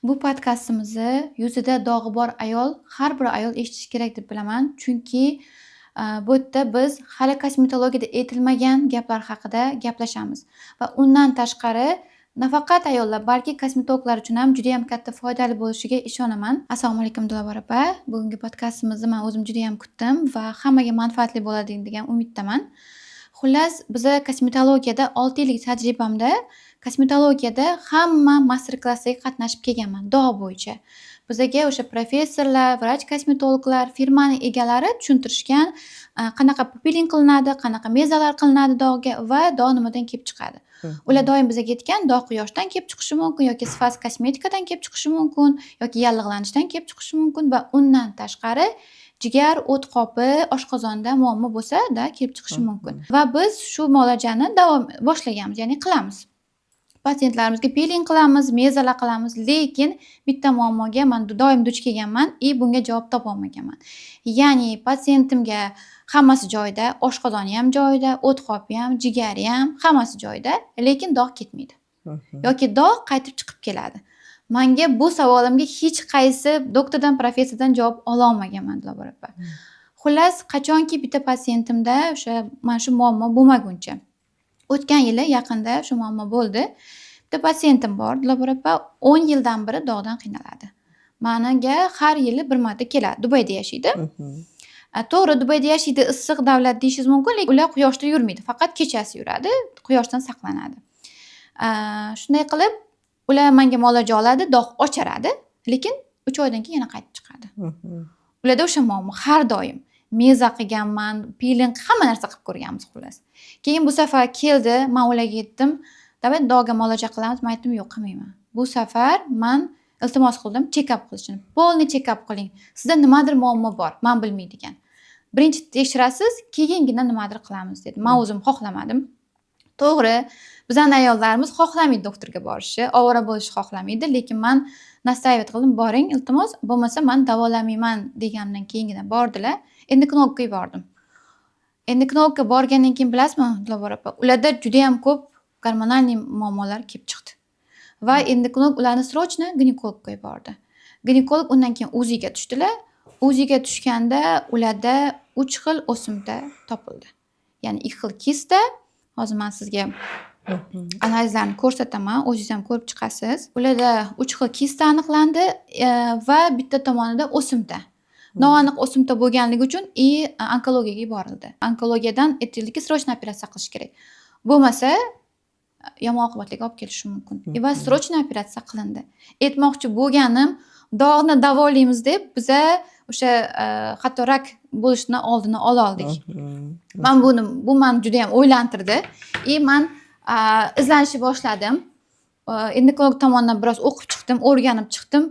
Bu podkastimizni yuzida dog'i bor ayol, har bir ayol eshitishi kerak deb bilaman. Chunki bu yerda biz hali kosmetologiyada aytilmagan gaplar haqida gaplashamiz. Va undan tashqari nafaqat ayollar, balki kosmetologlar uchun ham judayam katta foydali bo'lishiga ishonaman. Assalomu alaykum, Dilova opa. Bugungi podkastimizni man o'zim judayam kutdim va hammaga manfaatli bo'ladi degan umiddaman. Xullas, biza kosmetologiyada 6 yillik tajribamda kosmetologiyada hamma master klassga qatnashib kelganman dog' bo'yicha. Bizaga o'sha professorlar, vrach kosmetologlar, firmani egalari tushuntirishgan, qanaqa piling qilinadi, qanaqa mezalar qilinadi dog'ga va dog' nimadan kelib chiqadi. Ular doim bizga aytgan, dog' quyoshdan kelib chiqishi mumkin yoki sifatsiz kosmetikadan kelib chiqishi mumkin yoki yallig'lanishdan kelib chiqishi mumkin va undan tashqari jigar, o't qopi, oshqozonda muammo bo'lsa-da kelib chiqishi mumkin. Va biz shu muolajani davom boshlaganmiz, ya'ni qilamiz. Patsientlarimizga piling qilamiz, mezalar qilamiz, lekin bitta muammoga man doim duch kelganman и bunga javob topolmaganman. Ya'ni patsientimga hammasi joyida, oshqozoni ham joyida, o't qopi ham, jigari ham, hammasi joyida, lekin dog' ketmaydi. Yoki dog' qaytib chiqib keladi. Manga bu savolimga hech qaysi doktordan, professordan javob ololmaganman, Dilova opa. Xullas, qachonki bitta patsientimda o'sha mana shu muammo bo'lmaguncha. O'tgan yili yaqinda shu muammo bo'ldi. Bitta patsientim bor, Dilova opa, 10 yildan beri dog'dan qiynaladi. Maniga har yili bir marta keladi. Dubayda yashaydi. To'g'ri, Dubayda yashaydi, issiq davlat deyishingiz mumkin, lekin ular quyoshda yurmaydi. Faqat kechasi yuradi, quyoshdan saqlanadi. Shunday qilib, ular menga muolaja oladi, dog' ocharadi, lekin 3 oydan keyin yana qaytib chiqadi. Ularda o'sha muammo har doim. Meza qilganman, piling, hamma narsa qilib ko'rganmiz, xullas. Keyin bu safar keldi, man ularga aytdim: "Давай dog'ga muolaja qilamiz." Man aytdim: "Yo'q, qilmayman. Bu safar man iltimos qildim чекап qilishini. Полный чекап qiling. Sizda nimadir muammo bor, man bilmaydigan. Birinchi tekshirasiz, keyingina nimadir qilamiz", dedim. Man o'zim xohlamadim. To'g'ri, bizani ayollarimiz xohlamaydi doktorga borishni, ovora bo'lishni xohlamaydi, lekin man настаивать qildim, boring, iltimos, bo'lmasa man davolamayman deganimdan keyingina bordilar. Endokrinologga yubordim. Endokrinologga borgandan keyin, bilasizmi, Dilova opa, ularda judayam ko'p гормональный muammolar kelib chiqdi. Va endokrinolog ularni срочно ginekologga yubordi. Ginekolog undan keyin УЗИ ga tushdilar. УЗИ ga tushganda ularda 3 xil o'simta topildi. Ya'ni 2 xil kista. Hozir man sizga analizlarni ko'rsataman, o'zingiz ham ko'rib chiqasiz. Ularda 3 xil kista aniqlandi va bitta tomonida o'simta. Noaniq o'simta bo'lganligi uchun и onkologiyaga yuborildi. Onkologiyadan aytildiki, срочно operatsiya qilish kerak. Bo'lmasa yomon oqibatlarga olib kelishi mumkin. Va срочно operatsiya qilindi. Aytmoqchi bo'lganim, dog'ni davolaymiz deb biza o'sha hatto rak bo'lishini oldini ola oldik. Man buni, bu mani judayam o'ylantirdi. И man izlanishni boshladim. Endokrinolog tomonidan biroz o'qib chiqdim, o'rganib chiqdim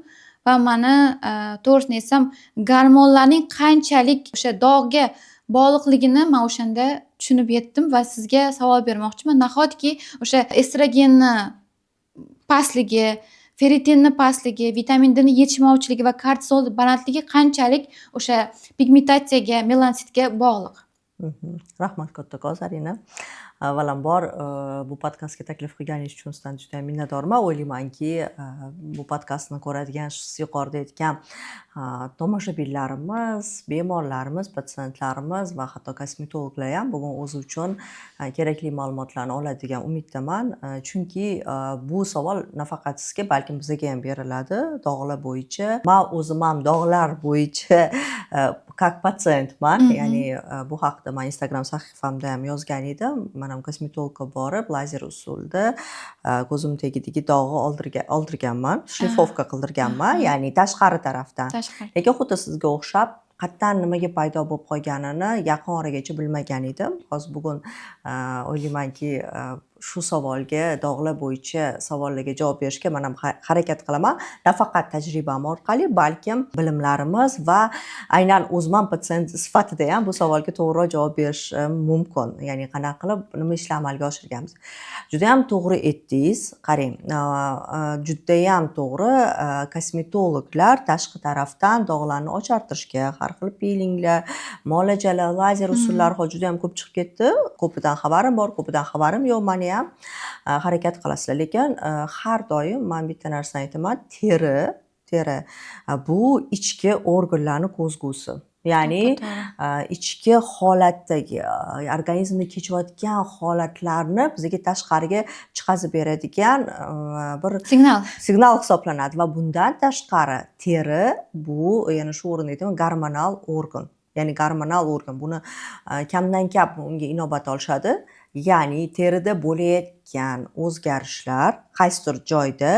va mani, to'g'risini aytsam, gormonlarning qanchalik o'sha dog'ga bog'liqligini man o'shanda tushunib yetdim va sizga savol bermoqchiman. Nahotki o'sha estrogenni pastligi, ferritinni pastligi, vitamin D ni yetishmovchiligi va kortizol balandligi qanchalik o'sha pigmentatsiyaga, melanositga bog'liq? Rahmat kattakon, Zarina. Avvalambor, bu podkastga taklif qilganingiz uchun sizdan judayam minnatdorman. O'ylaymanki, bu podkastni ko'radigan siz yuqorida aytgan tomoshabinlarimiz, bemorlarimiz, patsientlarimiz va hatto kosmetologlar ham bugun o'zi uchun kerakli ma'lumotlarni oladi degan umiddaman. Chunki bu savol nafaqat sizga, balkim bizga ham beriladi dog'lar bo'yicha. Man o'zim ham dog'lar bo'yicha как patsientman. Ya'ni bu haqida man Instagram sahifamda ham yozgan edim. Man ham kosmetologga borib, lazer usulida ko'zim tagidagi dog'ni oldirganman, шлифовка qildirganman, ya'ni tashqari tarafdan. Tashqari. Lekin xuddi sizga o'xshab qayerdan nimaga paydo bo'lib qolganini yaqin oragacha bilmagan edim. Hozir bugun o'ylaymanki, shu savolga, dog'lar bo'yicha savollarga javob berishga man ham harakat qilaman. Nafaqat tajribam orqali, balkim bilimlarimiz va aynan o'zim ham patsient sifatida ham bu savolga to'g'riroq javob berishim mumkin. Ya'ni qanaqa qilib, nima ishlar amalga oshirganmiz. Judayam to'g'ri aytdingiz. Qarang, judayam to'g'ri, kosmetologlar tashqi tarafdan dog'larni ochartirishga har xil pilinglar, muolajalar, lazer usullari hozir judayam ko'p chiqib ketdi. Ko'pidan xabarim bor, ko'pidan xabarim yo'q mani Buni ham harakat qilasizlar. Lekin har doim man bitta narsani aytaman: teri bu ichki organlarni ko'zgusi. Ya'ni To'ppa-to'g'ri. ichki holatdagi, organizmda kechayotgan holatlarni bizga tashqariga chiqazib beradigan bir Signal. signal hisoblanadi. Va bundan tashqari, teri bu, yana shu o'rinda aytaman, gormonal organ. Ya'ni gormonal organ, buni kamdan kam unga inobat olishadi. Ya'ni terida bo'layotgan o'zgarishlar qaysidir joyda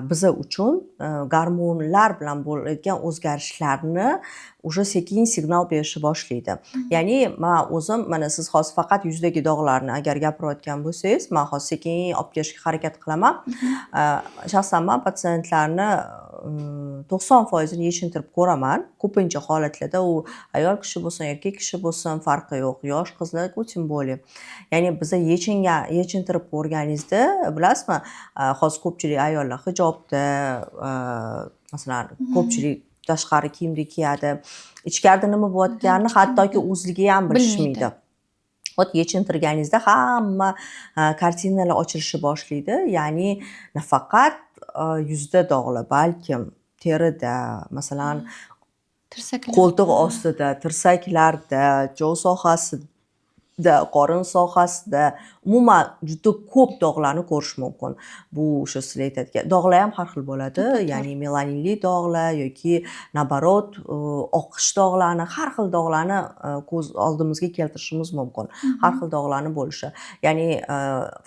biza uchun gormonlar bilan bo'layotgan o'zgarishlarni уже sekin signal berishni boshlaydi. Ya'ni man o'zim, mana siz hozir faqat yuzdagi dog'larni agar gapirayotgan bo'lsangiz, man hozir sekin olib kelishga harakat qilaman. Shaxsan man patsientlarni 90%ini yechintirib ko'raman. Ko'pincha holatlarda u ayol kishi bo'lsin, erkak kishi bo'lsin, farqi yo'q, yosh qizlar-ku тем более. Ya'ni biza yechintirib ko'rganingizda, bilasizmi, hozir ko'pchilik ayollar hijobda, masalan, ko'pchilik tashqari kiyimda kiyadi. Ichkarida nima bo'layotganini hattoki o'zligi ham Bilmaydi. bilishmaydi. Вот yechintirganingizda hamma kartinalar ochilishni boshlaydi. Ya'ni nafaqat yuzda dog'lar, balkim terida, masalan, Tirsaklar. qo'ltiq ostida, tirsaklarda, jov sohasida, qorin sohasida, umuman juda ko'p dog'larni ko'rish mumkin. Bu o'sha sizlar aytadigan dog'lar ham har xil bo'ladi. To'ppa-to'g'ri. Ya'ni melaninli dog'lar yoki, наоборот, oqish dog'larni, har xil dog'larni ko'z oldimizga keltirishimiz mumkin. Har xil dog'larni bo'lishi. Ya'ni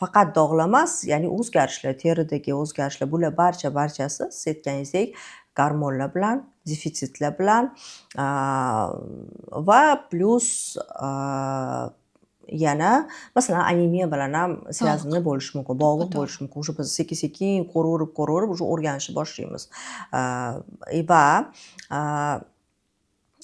faqat dog'lar emas, ya'ni o'zgarishlar, teridagi o'zgarishlar, bular barcha-barchasi siz aytganingizdek gormonlar bilan, defitsitlar bilan va plyus yana, masalan, anemiya bilan ham связанный bo'lishi mumkin, bog'liq bo'lishi mumkin. Уже biz sekin-sekin ko'raverib, ko'raverib уже o'rganishni boshlaymiz. Va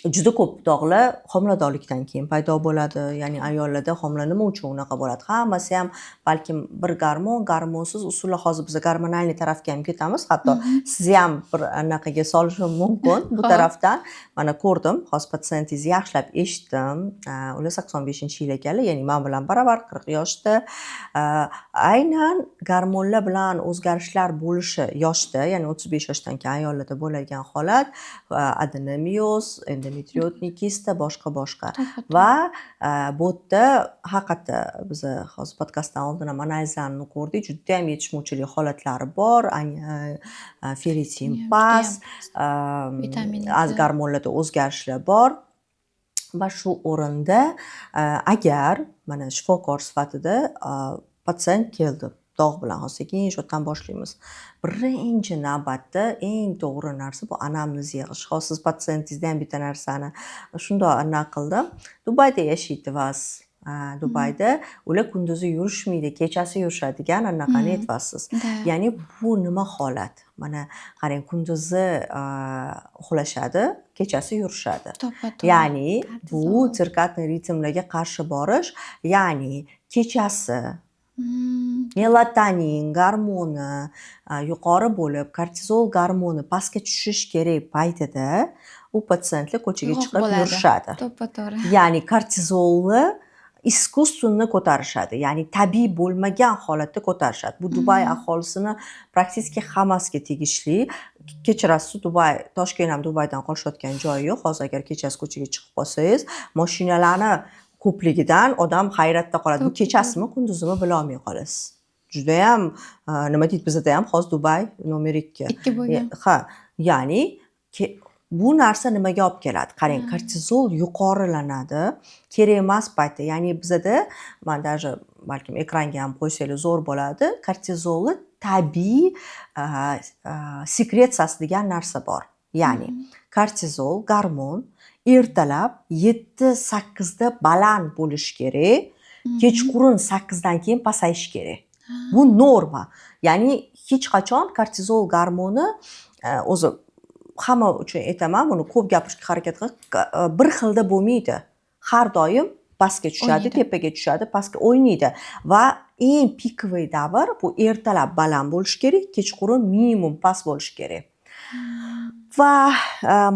juda ko'p dog'lar homiladorlikdan keyin paydo bo'ladi. Ya'ni ayollarda homila nima uchun unaqa bo'ladi? Hammasi ham balkim bir gormon, gormonsiz usullar. Hozir biz гормональный tarafga ham ketamiz. Hatto sizni ham bir anaqaga solishim mumkin bu tarafdan. Mana ko'rdim, hozir patsientingizni yaxshilab eshitdim. Ular 85-yil ekanlar, ya'ni man bilan baravar, 40 yoshda. Aynan gormonlar bilan o'zgarishlar bo'lishi yoshda, ya'ni 35 yoshdan keyin ayollarda bo'ladigan holat, adenomioz, эндометриоидный kista, boshqa boshqa. Va bu yerda haqiqatda biza hozir podkastdan oldin ham analizlarni ko'rdik, judayam yetishmovchilik holatlari bor. Ferritin past, Vitamin az D. gormonlarda o'zgarishlar bor. Va shu o'rinda agar mana shifokor sifatida patsient keldi dog' bilan, hozir sekin shu yerdan boshlaymiz. Birinchi navbatda eng to'g'ri narsa bu anamnez yig'ish. Hozir siz patsientingizda ham bitta narsani shundoq anaqa qildim. Dubayda yashaydi vas. Dubayda ular kunduzi yurishmaydi, kechasi yurishadigan anaqani aytyapsiz. Да. Ya'ni bu nima holat? Mana qarang, kunduzi uxlashadi, kechasi yurishadi. To'ppa-to'g'ri. Ya'ni bu Kortizol. циркадный ritmlarga qarshi borish, ya'ni kechasi melatonin gormoni yuqori bo'lib, kortizol gormoni pastga tushishi kerak paytida u patsientlar ko'chaga Uyg'oq chiqib bo'ladi. yurishadi. To'ppa-to'g'ri. Ya'ni kortizolni искусственно ko'tarishadi, ya'ni tabiiy bo'lmagan holatda ko'tarishadi. Bu Dubay aholisini практически hammasiga tegishli. Kechirasiz, Dubay, Toshkent ham Dubaydan qolishayotgan joyi yo'q. Hozir agar kechasi ko'chaga chiqib qolsangiz, mashinalarni ko'pligidan odam hayratda qoladi. Bu kechasimi, kunduzimi bilolmay qolasiz. Judayam nima deydi, bizada ham hozir Dubay nomer 2. Ikki bo'lgan. Ha, ya'ni bu narsa nimaga olib keladi? Qarang, kortizol yuqorilanadi kerak emas paytda. Ya'ni bizada, man даже balkim ekranga ham qo'ysanglar zo'r bo'ladi, kortizolni tabiiy sekretsiyasi degan narsa bor. Ya'ni kortizol gormon ertalab 7-8da baland bo'lishi kerak, kechqurun 8dan keyin pasayishi kerak. Bu norma. Ya'ni hech qachon kortizol gormoni o'zi hamma uchun aytaman, buni ko'p gapirishga harakat qilib, bir xilda bo'lmaydi. Har doim pastga tushadi, O'ynaydi. tepaga tushadi, pastga o'ynaydi. Va eng пиковый davr bu ertalab baland bo'lishi kerak, kechqurun minimum past bo'lishi kerak. Va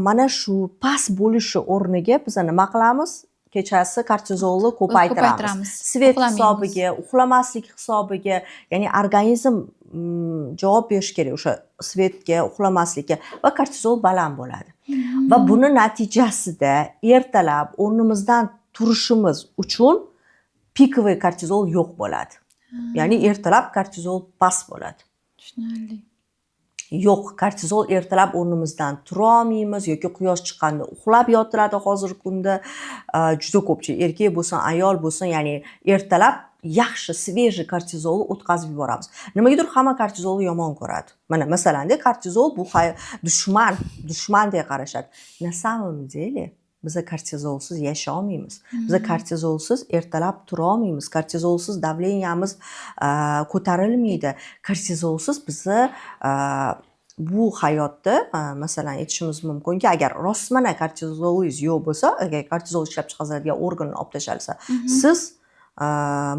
mana shu past bo'lishi o'rniga biz nima qilamiz? Kechasi kortizolni ko'paytiramiz. Ko'paytiramiz. Свет Uxlamaymiz. hisobiga, uxlamaslik hisobiga, ya'ni organizm javob berishi kerak o'sha свет ga, uxlamaslikka va kortizol baland bo'ladi. Va buni natijasida ertalab o'rnimizdan turishimiz uchun пиковый kortizol yo'q bo'ladi. Ya'ni ertalab kortizol past bo'ladi. Tushunarli. Yo'q, kortizol, ertalab o'rnimizdan turolmaymiz yoki quyosh chiqqanda uxlab yotiladi hozirgi kunda juda ko'pchilik, erkak bo'lsin, ayol bo'lsin, ya'ni ertalab yaxshi свежий kortizolni o'tkazib yuboramiz. Nimagadir hamma kortizolni yomon ko'radi. Mana masalanda, kortizol bu dushman, dushmandek qarashadi. На самом деле biza kortizolsiz yasholmaymiz. Biza kortizolsiz ertalab turolmaymiz, kortizolsiz давления miz ko'tarilmaydi, kortizolsiz biza bu hayotda, masalan, aytishimiz mumkinki, agar rostmana kortizolingiz yo'q bo'lsa, agar kortizol ishlab chiqaradigan organ olib tashlansa, siz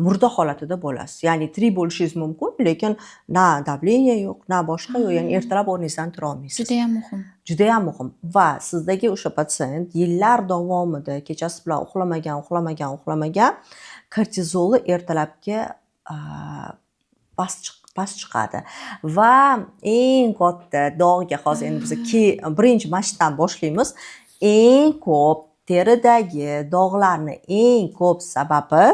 murda holatida bo'lasiz. Ya'ni tirik bo'lishingiz mumkin, lekin na давление yo'q, na boshqa yo'q, ya'ni ertalab o'rningizdan turolmaysiz. Judayam muhim. Judayam muhim. Va sizdagi o'sha patsient yillar davomida kechasi bilan uxlamagan, uxlamagan, uxlamagan, kortizoli ertalabga past chiqadi. Va eng katta dog'ga hozir endi biz birinchi mana boshlaymiz. Eng ko'p teridagi dog'larni eng ko'p sababi,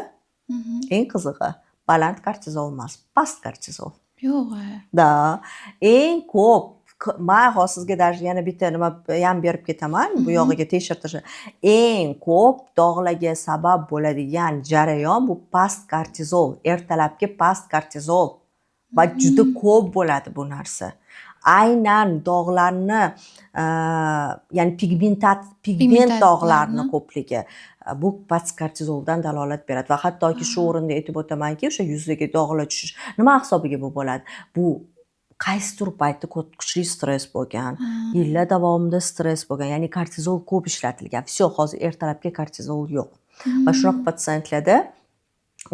eng qizig'i, baland kortizol emas, past kortizol. Yo'q. Да, eng ko'p. Man hozir sizga даже yana bitta nima ham berib ketaman bu yog'iga, tekshirtirish. Eng ko'p dog'larga sabab bo'ladigan jarayon bu past kortizol, ertalabki past kortizol. Va juda ko'p bo'ladi bu narsa, aynan dog'larni, ya'ni pigment Pigmentat dog'larni dog'larni. ko'pligi bu past kortizoldan dalolat beradi. Va hattoki shu o'rinda aytib o'tamanki, o'sha yuzdagi dog'lar tushish nima hisobiga bu bo'ladi? Bu qaysidir paytda kuchli stress bo'lgan, yillar davomida stress bo'lgan, ya'ni kortizol ko'p ishlatilgan. Все, hozir ertalabki kortizol yo'q. Va shunaqa patsientlarda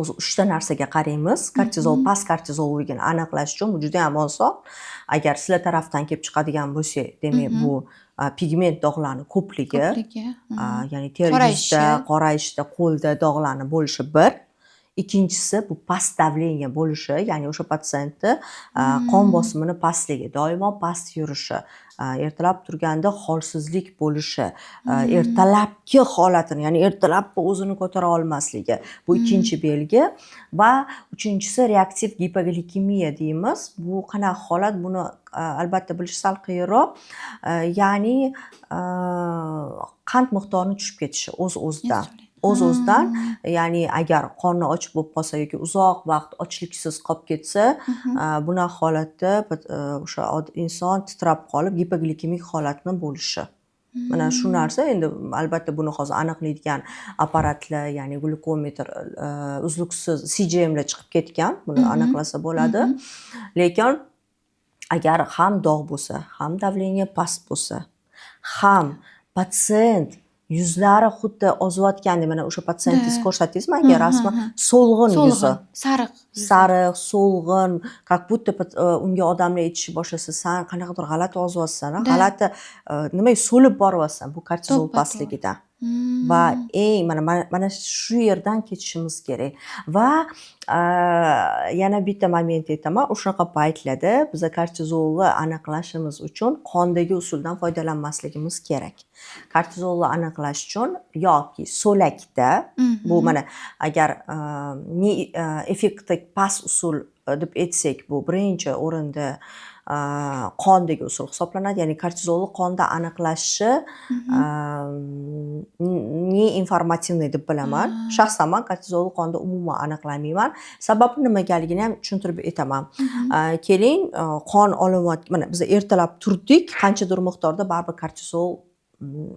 o'zi uchta narsaga qaraymiz kortizol past kortizolligini aniqlash uchun. Bu juda ham oson. Agar sizlar tarafdan kelib chiqadigan bo'lsak, demak, bu pigment dog'larni ko'pligi, Ko'pligi. Ya'ni teri Qorayishi. yuzda, qorayishda, qo'lda dog'larni bo'lishi bir. Ikkinchisi bu past давление bo'lishi, ya'ni o'sha patsientni qon bosimini pastligi, doimo past yurishi, ertalab turganda holsizlik bo'lishi, ertalabki holatini, ya'ni ertalab o'zini ko'tara olmasligi, bu ikkinchi belgi. Va uchinchisi reaktiv gipoglikemiya deymiz. Bu qanaqa holat? Buni albatta bilish sal qiyinroq. Ya'ni qand miqdorini tushib ketishi o'z o'zidan, Insulin. o'z o'zidan. Ya'ni agar qorni och bo'lib qolsa yoki uzoq vaqt ochliksiz qolib ketsa, bunaqa holatda o'sha inson titrab qolib, gipoglikemik holatni bo'lishi. Mana shu narsa. Endi albatta buni hozir aniqlaydigan apparatlar, ya'ni glyukometr, uzluksiz CGMlar chiqib ketgan, buni aniqlasa bo'ladi. Lekin agar ham dog' bo'lsa, ham давление past bo'lsa, ham patsient yuzlari xuddi ozayotgandek, mana o'sha patsientingizni ko'rsatdingiz manga rasmi, so'lg'in yuzi. So'lg'in, sariq yuzi. Sariq, so'lg'in, как будто unga odamlar aytishni boshlasa: "San qanaqadir g'alati ozyapsan, g'alati, nima, so'lib boryapsan", bu kortizol To'ppa to'g'ri. pastligidan. Va eng mana shu yerdan ketishimiz kerak. Va yana bitta moment aytaman: o'shunaqa paytlarda biza kortizolni aniqlashimiz uchun qondagi usuldan foydalanmasligimiz kerak. Kortizolni aniqlash uchun yoki so'lakda, bu mana agar effekti past usul deb aytsak, bu birinchi o'rinda qondagi usul hisoblanadi, ya'ni kortizolni qonda aniqlashi не информативный deb bilaman. Shaxsan man kortizolni qonda umuman aniqlamayman. Sababi nimagaligini ham tushuntirib aytaman. Keling, qon olinayotgan, mana biz ertalab turdik, qanchadir miqdorda baribir kortizol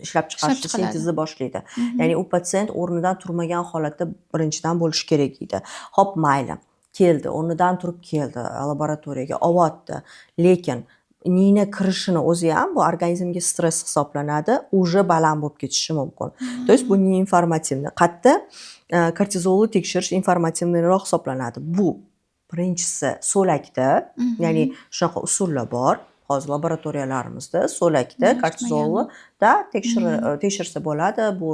ishlab chiqarishni chiqaradi. Sintezni boshlaydi. Ya'ni u patsient o'rnidan turmagan holatda birinchidan bo'lishi kerak edi. Xo'p, mayli. Keldi, o'rnidan turib keldi laboratoriyaga, olyapti. Lekin nina kirishini o'zi ham bu organizmga stress hisoblanadi, уже baland bo'lib ketishi mumkin. То есть bu не информативный. Qayerda kortizolni tekshirish информативный roq hisoblanadi? Bu birinchisi so'lakda, ya'ni shunaqa usullar bor. Hozir laboratoriyalarimizda so'lakda Eshitmagandim. kortizolni da tekshirsa bo'ladi. Bu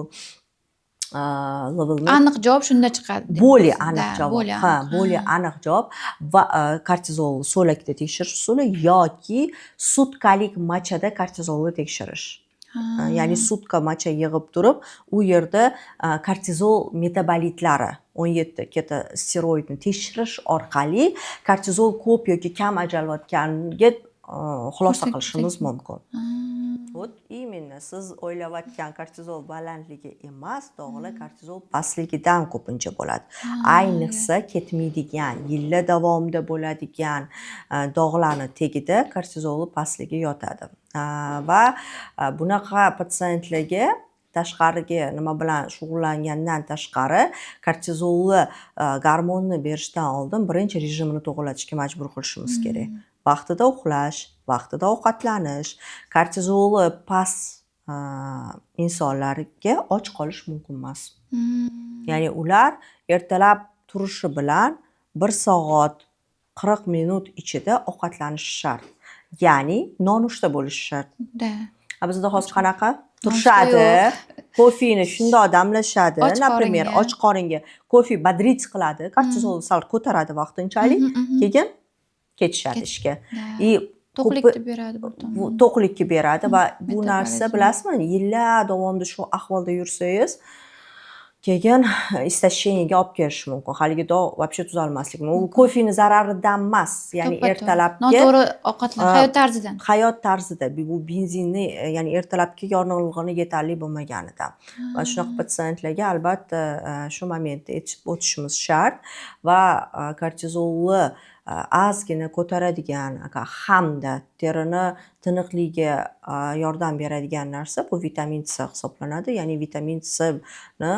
Levelni Aniq javob shunda chiqadi. Более aniq Да, javob. Более Ha, aniq. Более aniq javob va kortizol so'lakda tekshirish usuli yoki sutkalik моча da kortizolni tekshirish. Ya'ni sutka моча yig'ib turib, u yerda kortizol metabolitlari, 17 ketosteroidni tekshirish orqali kortizol ko'p yoki kam ajralayotganiga xulosa qilishimiz mumkin. Вот именно siz o'ylayotgan kortizol balandligi emas, dog'lar kortizol pastligidan ko'pincha bo'ladi. Ayniqsa ketmaydigan, yillar davomida bo'ladigan dog'larni tagida kortizolni pastligi yotadi. Va bunaqa patsientlarga tashqariga nima bilan shug'ullangandan tashqari, kortizolli gormonni berishdan oldin birinchi rejimini to'g'irlatishga majbur qilishimiz kerak. Vaqtida uxlash, vaqtida ovqatlanish. Kortizoli past insonlarga och qolish mumkin emas. Ya'ni ular ertalab turishi bilan 1 soat 40 minut ichida ovqatlanishi shart. Ya'ni nonushta bo'lishi shart. Да. A bizda hozir qanaqa? Nonushta Turishadi, yo'q. Kofeni shundoq damlashadi, Och например, qoringa. Och qoringa kofe бодрить qiladi, kortizolni sal ko'taradi vaqtinchalik, keyin ketishadi ishga. Да. И To'qlikni beradi bu bu tomondan. To'qlikka beradi va bu narsa, Metabolizm. bilasizmi, yillar davomida shu ahvolda yursangiz, keyin истощение ga olib kelishi mumkin. Haligi dog' вообще tuzalmasligi mumkin. U kofeni zararidan emas, ya'ni To'ppa-to'g'ri. ertalabki Noto'g'ri ovqatlan, hayot tarzidan. Hayot tarzida bu benzinni, ya'ni ertalabki yonilg'ini yetarli bo'lmaganidan. Va shunaqa patsientlarga albatta shu momentni aytib o'tishimiz shart va kortizolni ozgina ko'taradigan hamda terini tiniqligiga yordam beradigan narsa bu vitamin C hisoblanadi. Ya'ni vitamin Cni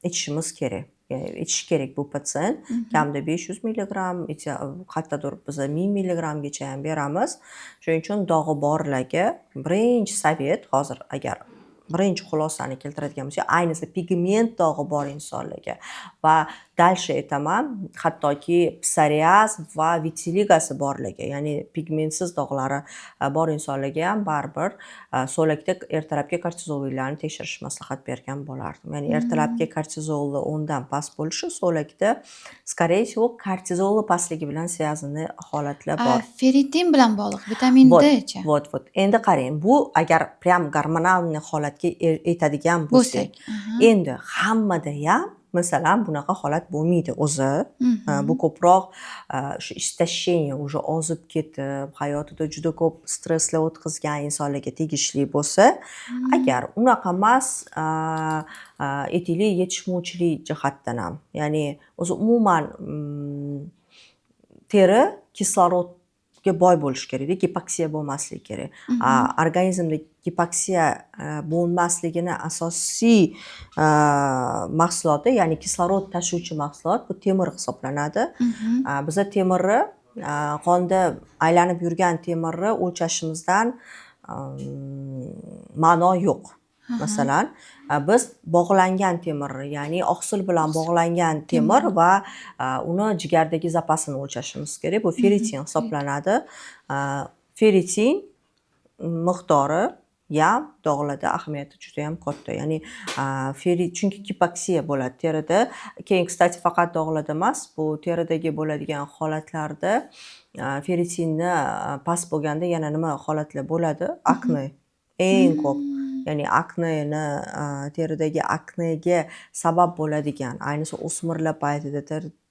ichishimiz kerak. Ya'ni ichishi kerak bu patsient. Kamida 500 milligramm, qayerdadir biz 1000 milligramgacha ham beramiz. Shuning uchun dog'i borlarga birinchi совет hozir, agar birinchi xulosani keltiradigan bo'lsak, ayniqsa pigment dog'i bor insonlarga va дальше aytaman, hattoki psoriaz va vitiligasi borlarga, ya'ni pigmentsiz dog'lari bor insonlarga ham baribir so'lakda ertalabki kortizollarni tekshirishni maslahat bergan bo'lardim. Ya'ni ertalabki kortizolni 10 dan past bo'lishi so'lakda, скорее всего, kortizolni pastligi bilan связанный holatlar bor. Ferritin bilan bog'liq, vitamin Вот, D-chi? вот, вот. Endi qarang, bu agar прям gormonalniy holatga aytadigan bo'lsak, Bo'lsak. Endi hammadayam, masalan, bunaqa holat bo'lmaydi o'zi. Bu ko'proq shu истощение, уже ozib ketib, hayotida juda ko'p stresslar o'tkazgan insonlarga tegishli bo'lsa, agar unaqa emas, aytaylik, yetishmovchilik jihatdan ham, ya'ni o'zi umuman teri kislorodga boy bo'lishi kerakda, gipoksiya bo'lmasligi kerak. Organizmda gipoksiya bo'lmasligini asosiy mahsuloti, ya'ni kislorod tashuvchi mahsulot bu temir hisoblanadi. Biza temirni, qonda aylanib yurgan temirni o'lchashimizdan ma'no yo'q. Masalan, biz bog'langan temirni, ya'ni oqsil bilan bog'langan temir va uni jigardagi zapasini o'lchashimiz kerak. Bu ferritin hisoblanadi. Ferritin miqdori ham dog'larda ahamiyati juda ham katta. Ya'ni chunki gipoksiya bo'ladi terida. Keyin, кстати, faqat dog'larda emas, bu teridagi bo'ladigan holatlarda ferritinni past bo'lganda yana nima holatlar bo'ladi? Akne eng ko'p. Ya'ni akneni, teridagi aknega sabab bo'ladigan, ayniqsa o'smirlar paytida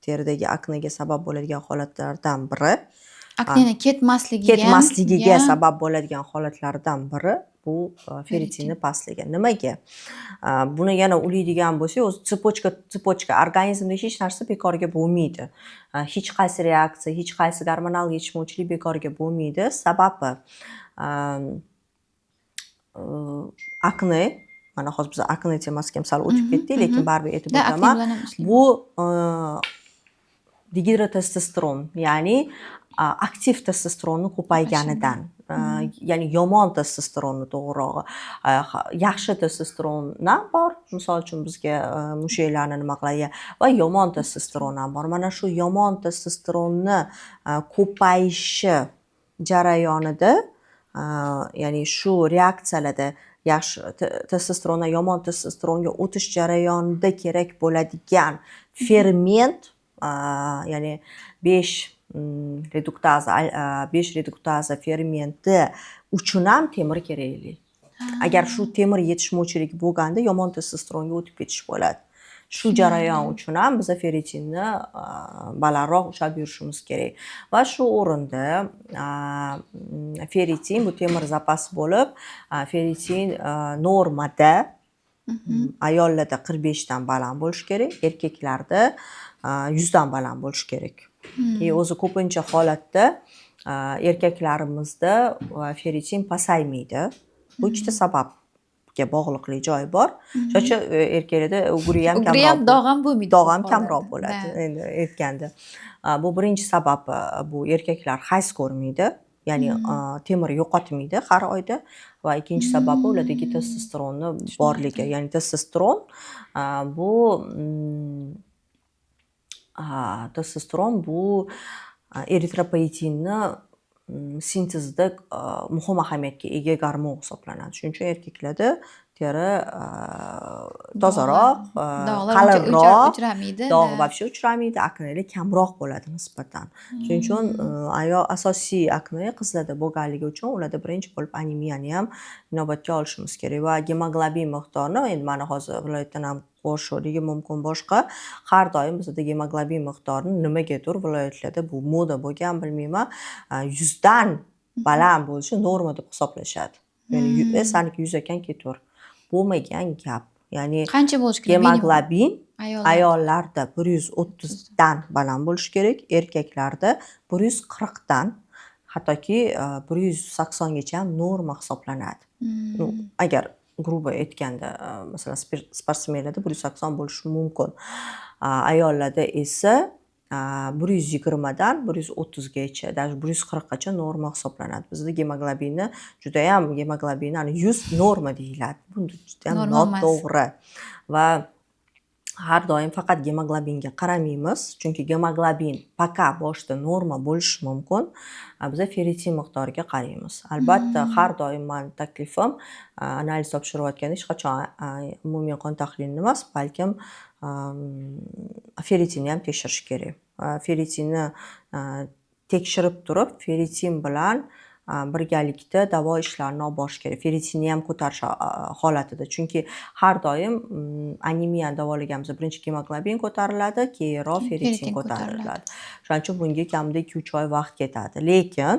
teridagi aknega sabab bo'ladigan holatlardan biri, Akneni ketmasligiga ketmasligiga sabab bo'ladigan holatlardan biri bu ferritinni pastligi. Nimaga? Buni yana ulaydigan bo'lsak, o'zi цепочка, цепочка, organizmda hech narsa bekorga bo'lmaydi. Hech qaysi reaksiya, hech qaysi gormonal yetishmovchilik bekorga bo'lmaydi. Sababi akne, mana hozir biz akne temasiga ham sal o'tib ketdik, lekin baribir aytib Да, akne o'taman. Bilan ham ishlaymiz. Bu degidrotestosteron, ya'ni aktiv testosteronni ko'payganidan, ya'ni yomon testosteronni to'g'rirog'i. Yaxshi testosteron ham bor, misol uchun, bizga mushaklarni nima qiladigan va yomon testosteron ham bor. Mana shu yomon testosteronni ko'payishi jarayonida, ya'ni shu reaksiyalarda Yaxshi testosterondan yomon testosteronga o'tish jarayonida kerak bo'ladigan ferment, ya'ni 5 reduktaza, 5 reduktaza fermenti uchun ham temir kerakli. Agar shu temir yetishmovchiligi bo'lganda, yomon testosteronga o'tib ketish bo'ladi. Shu jarayon uchun ham biza ferritinni balandroq ushlab yurishimiz kerak. Va shu o'rinda ferritin bu temir zapasi bo'lib, ferritin normada ayollarda 45 dan baland bo'lishi kerak, erkaklarda 100 dan baland bo'lishi kerak. И o'zi ko'pincha holatda erkaklarimizda ferritin pasaymaydi. Bu ikkita sababga bog'liqlik joyi bor. Shuning uchun erkaklarda ugri ham Ugri ham, kamroq dog' ham bo'lmaydi dog' ko'p ham kamroq hollarda. bo'ladi. Да. Endi aytganda, bu birinchi sababi, bu erkaklar hayz ko'rmaydi, ya'ni temir yo'qotmaydi har oyda. Va ikkinchi sababi ulardagi testosteronni borligi. Ya'ni testosteron bu eritropoyetinni sintezida muhim ahamiyatga ega gormon hisoblanadi. Shuning uchun erkaklarda teri tozaroq, Dog'lar uncha qalinroq, uchramaydi. Dog' Да. вообще uchramaydi, aknelar kamroq bo'ladi nisbatan. Shuning uchun ayol asosiy akne qizlarda bo'lganligi uchun ularda birinchi bo'lib anemiyani ham inobatga olishimiz kerak. Va gemoglobin miqdorini, endi mana hozir viloyatdan ham qo'shishligi mumkin boshqa, har doim bizada gemoglobin miqdorini nimagadir viloyatlarda bu moda bo'lgan, bilmayman, 100 dan baland bo'lishi norma deb hisoblashadi. Ya'ni "Saniki 100 ekan, ketaver." Bo'lmagan gap. Ya'ni Qancha bo'lishi kerak minimum? Gemoglobin Ayollar. ayollarda 130 dan baland bo'lishi kerak, erkaklarda 140 dan, hattoki 180 gacha ham norma hisoblanadi. Ну, agar грубо aytganda, masalan, sportsmenlarda 180 bo'lishi mumkin. Ayollarda esa 120 dan 130 gacha, даже 140 gacha norma hisoblanadi. Bizda gemoglobinni judayam, gemoglobinni 100 norma deyiladi. Bu judayam Norma emas. noto'g'ri. Va har doim faqat gemoglobinga qaramaymiz, chunki gemoglobin пока boshida norma bo'lishi mumkin. Biza ferritin miqdoriga qaraymiz. Albatta, har doim mani taklifim, analiz topshirayotganda hech qachon umumiy qon tahlilini emas, balkim ferritinni ham tekshirish kerak. Ferritinni tekshirib turib, ferritin bilan birgalikda davo ishlarini olib borish kerak. Ferritinni ham ko'tarish holatida. Chunki har doim anemiyani davolaganimizda birinchi gemoglobin ko'tariladi, keyinroq ferritin Ferritin ko'tariladi. Ko'tariladi. Shuning uchun bunga kamida 2-3 oy vaqt ketadi. Lekin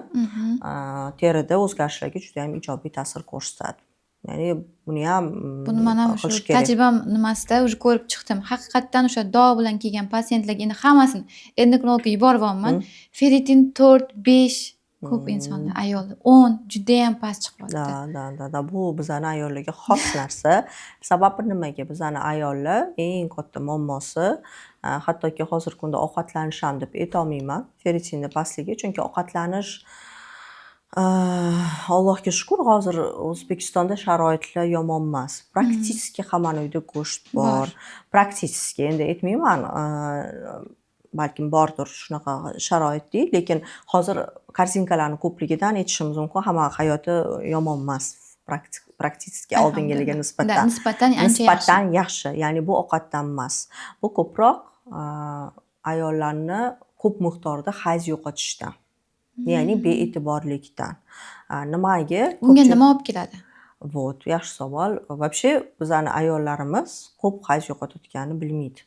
terida o'zgarishlarga juda ham ijobiy ta'sir ko'rsatadi. Ya'ni buni ham Buni man ham shu qilish kerak. Tajribam nimasida уже ko'rib chiqdim. Haqiqatdan o'sha dog' bilan kelgan patsientlarga, endi hammasini endokrinologga yuboryapman. Ferritin 4, 5 ko'p insonlar, ayollar 10, judayam past chiqyapti. Да, bu bizani ayollarga xos narsa. Sababi nimaga? Bizani ayollar eng katta muammosi, hattoki hozirgi kunda ovqatlanish ham deb aytolmayman ferritinni pastligi, chunki ovqatlanish, Allohga shukur, hozir O'zbekistonda sharoitlar yomon emas. Практически hammani uyida go'sht bor. Bor. Практически, endi aytmayman, balkim bordir shunaqa sharoit deyil, lekin hozir korzinkalarni ko'pligidan aytishimiz mumkin, hamma hayoti yomon emas практически oldingilarga Alhamdulillah. Nisbatan. Да, nisbatan ancha yaxshi. Nisbatan yaxshi. Ya'ni bu ovqatdan emas. Bu ko'proq ayollarni ko'p miqdorda hayz yo'qotishdan. Ya'ni bee'tiborlikdan. Nimaga? Bunga nima olib keladi? Вот, yaxshi savol. Вообще bizani ayollarimiz ko'p hayz yo'qotayotganini bilmaydi.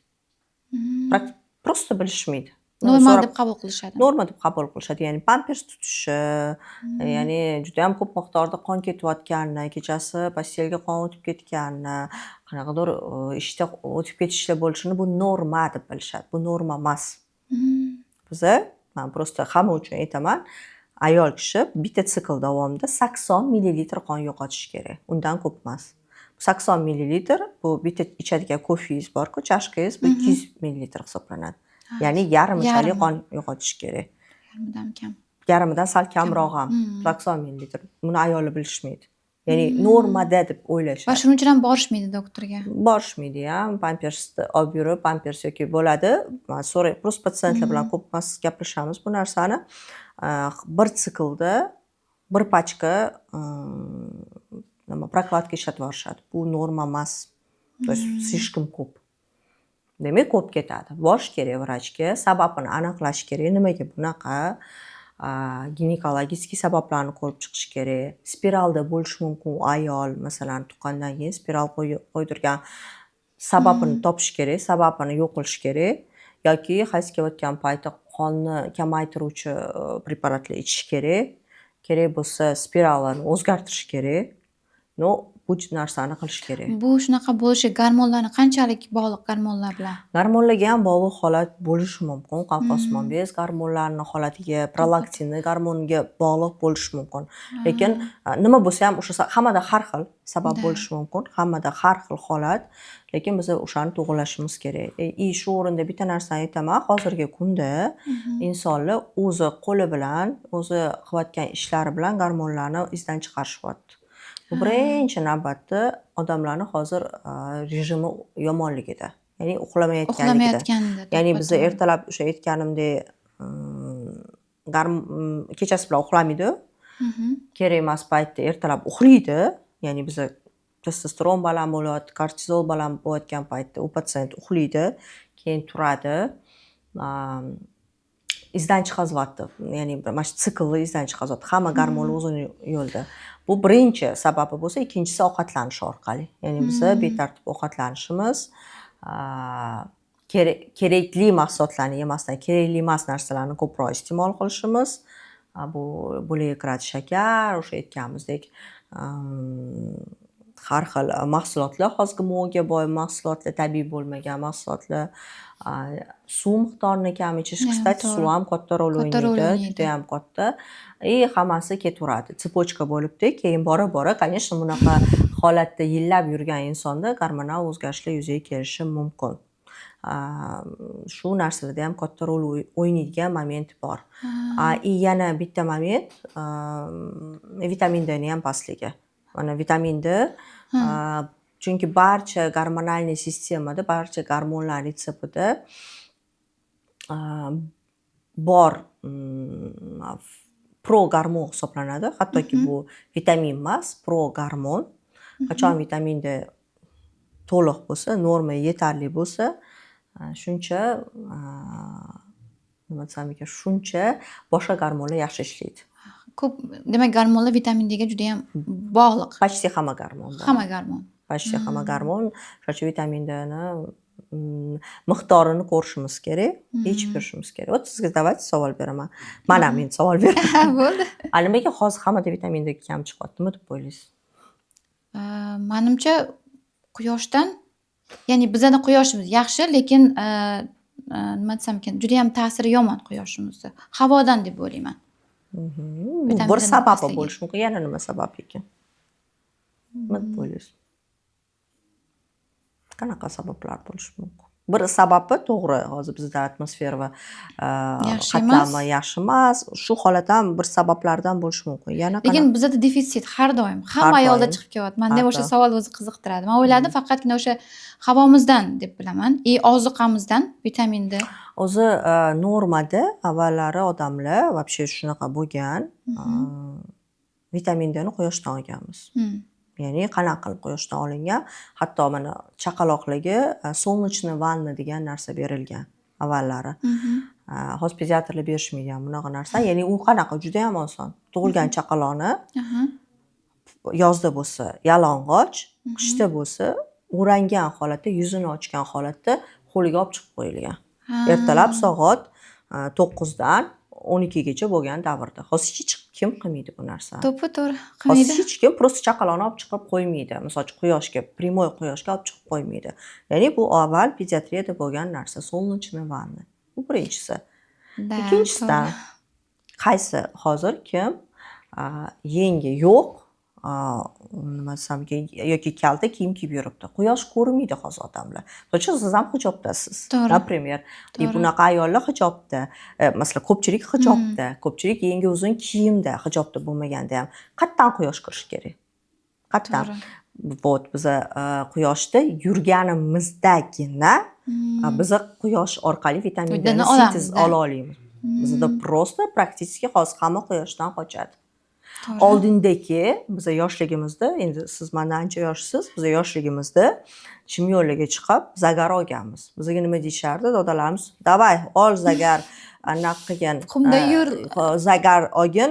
Просто bilishmaydi. Normal So'rab deb qabul qilishadi. Norma deb qabul qilishadi. Ya'ni pampers tutishi, ya'ni judayam ko'p miqdorda qon ketayotganini, kechasi постель ga qon o'tib ketganini, qanaqadir ishda o'tib ketishlar bo'lishini bu norma deb bilishadi. Bu norma emas. Biza, man просто hamma uchun aytaman, ayol kishi bitta sikl davomida 80 millilitr qon yo'qotishi kerak. Undan ko'p emas. 80 millilitr bu bitta ichadigan kofeingiz bor-ku, chashkangiz, bu 200 millilitr hisoblanadi. Ya'ni yarmichalik Yarmi. Qon yo'qotish kerak. Yarmidan kam. Yarmidan sal kamroq ham. 80 millilitr. Buni ayollar bilishmaydi. Ya'ni normada deb Va o'ylashadi. Shuning uchun ham borishmaydi doktorga. Borishmaydi ham, pampersni olib yurib, pampers yoki bo'ladi. Man so'ray, просто patsientlar bilan ko'p mas gaplashamiz bu narsani. Bir siklda bir pachka nima Nima, прокладка ishlatib yuborishadi. Bu norma emas, то есть слишком ko'p. Demak, ko'p ketadi. Borish kerak vrachga, sababini aniqlash kerak, nimaga bunaqa, ginekologический sabablarni ko'rib chiqish kerak. Spiralda bo'lishi mumkin u ayol, masalan, tuqqandan keyin spiral qo'ydirgan, sababini topish kerak, sababini yo'q qilish kerak yoki hayz kelayotgan payti qonni kamaytiruvchi preparatlar ichish kerak. Kerak bo'lsa, spiralini o'zgartirish kerak. Но bu narsani qilish kerak. Bu shunaqa bo'lishi gormonlarni qanchalik bog'liq, gormonlar bilan? Gormonlarga ham bog'liq holat bo'lishi mumkin. Qalqonsimon bez gormonlarini holatiga, prolaktinni gormoniga bog'liq bo'lishi mumkin. Lekin nima bo'lsa ham, o'sha hammada har xil sabab bo'lishi mumkin, hammada har xil holat, lekin biz o'shani to'g'irlashimiz kerak. И shu o'rinda bitta narsani aytaman: hozirgi kunda insonlar o'zi qo'li bilan, o'zi qilayotgan ishlari bilan gormonlarni izdan chiqarishyapti. Bu birinchi navbatda odamlarni hozir rejimi yomonligida, ya'ni uxlamayotganligida. Uxlamayotganda. Ya'ni biza To'ppa-to'g'ri. ertalab, o'sha aytganimdek, kechasi bilan uxlamaydi, kerak emas paytda ertalab uxlaydi. Ya'ni biza testosteron baland bo'lyapti, kortizol baland bo'layotgan paytda u patsient uxlaydi, keyin turadi, izdan chiqazyapti, ya'ni mana shu siklni izdan chiqazyapti, hamma gormonlar o'zini yo'lida. Bu birinchi sababi bo'lsa, ikkinchisi ovqatlanish orqali, ya'ni biza betartib ovqatlanishimiz, kerakli mahsulotlarni yemasdan kerakli emas narsalarni ko'proq iste'mol qilishimiz. Bu bularga kiradi shakar, o'sha aytganimizdek, har xil mahsulotlar, hozirgi GMOga boy mahsulotlar, tabiiy bo'lmagan mahsulotlar, suv miqdorini kam ichish. Кстати, suv ham katta rol Katta rol o'ynaydi, o'ynaydi. Judayam katta. И hammasi ketaveradi, цепочка bo'libdi. Keyin bora bora, конечно, bunaqa holatda yillab yurgan insonda gormonal o'zgarishlar yuzaga kelishi mumkin. Shu narsalarda ham katta rol o'ynaydigan moment bor. И yana bitta moment, vitamin Dni ham pastligi. Mana vitamin D, chunki barcha гормональный sistemada, barcha gormonlar retseptida bor прогормон hisoblanadi. Hattoki bu vitamin emas, прогормон. Qachon vitamin D to'liq bo'lsa, norma yetarli bo'lsa, shuncha, nima desam ekan, shuncha boshqa gormonlar yaxshi ishlaydi. Ko'p, demak, gormonlar vitamin Dga judayam bog'liq. Почти hamma gormon. Hamma gormon. Почти hamma gormon. Shuning uchun vitamin Dni miqdorini ko'rishimiz kerak, ichib yurishimiz kerak. Вот sizga, давайте, savol beraman. Mana men savol beraman. Bo'ldi. A nimaga hozir hammada vitamin D kam chiqyapti? Nima deb o'ylaysiz? Manimcha, quyoshdan, ya'ni bizani quyoshimiz yaxshi, lekin nima desam ekan, judayam ta'siri yomon quyoshimizni. Havodan deb o'ylayman. Bu Vitamin bir Dni sababi pastligi. bo'lishi mumkin. Yana nima sabab ekan? Nima deb o'ylaysiz? Qanaqa sabablar bo'lishi mumkin? Bir sababi to'g'ri, hozir bizda atmosfera va Yaxshi qatlami emas. yaxshi emas. Shu holat ham bir sabablardan bo'lishi mumkin. Yana Lekin qanaqa? bizada defitsit har doim, hamma Har ayolda doim. chiqib kelyapti. Manda ham Har o'sha doim. savol o'zi qiziqtiradi. Man o'yladim, faqatgina o'sha havomizdan deb bilaman и ozuqamizdan vitamin D. O'zi normada avvallari odamlar вообще shunaqa bo'lgan. Vitamin Dni quyoshdan olganmiz. Ya'ni qanaqa qilib quyoshdan olingan? Hatto mana chaqaloqlarga солнечный vanna degan narsa berilgan avvallari. Hozir pediatrlar berishmagan bunaqa narsa. Ya'ni u qanaqa? Judayam oson. Tug'ilgan chaqaloqni yozda bo'lsa yalang'och, qishda bo'lsa o'rangan holatda, yuzini ochgan holatda hovliga olib chiqib qo'yilgan. Ertalab soat 9dan 12gacha bo'lgan davrda. Hozir hech kim qilmaydi bu narsani. To'ppa to'g'ri, Hozir qilmaydi. hech kim просто chaqaloqni olib chiqib qo'ymaydi. Misol uchun, quyoshga, прямой quyoshga olib chiqib qo'ymaydi. Ya'ni bu avval pediatriyada bo'lgan narsa, солнечный vanna. Bu birinchisi. Да, Ikkinchisidan, to'g'ri. qaysi hozir kim yengi yo'q, nima desam ekan, yoki kalta kiyim kiyib yuribdi. Quyosh ko'rmaydi hozir odamlar. Misol uchun, siz ham hijobdasiz. Например, и bunaqa ayollar hijobda, masalan, ko'pchilik hijobda, ko'pchilik yengi uzun kiyimda, hijobda bo'lmaganda ham qayerdan quyosh kirishi kerak? Qayerdan? Вот biza quyoshda yurganimizdagina biza quyosh orqali vitamin Dni Dni olamiz, sintez да. ola olamiz. Bizda просто практически hozir hamma quyoshdan qochadi. Oldindagi biza yoshligimizda, endi siz mandan ancha yoshsiz, biza yoshligimizda chimyonlarga chiqib загар olganmiz. Bizga nima deyishardi dadalarimiz? "Давай, ol загар, anaqa qilgin, Qumda yur. Загар olgin,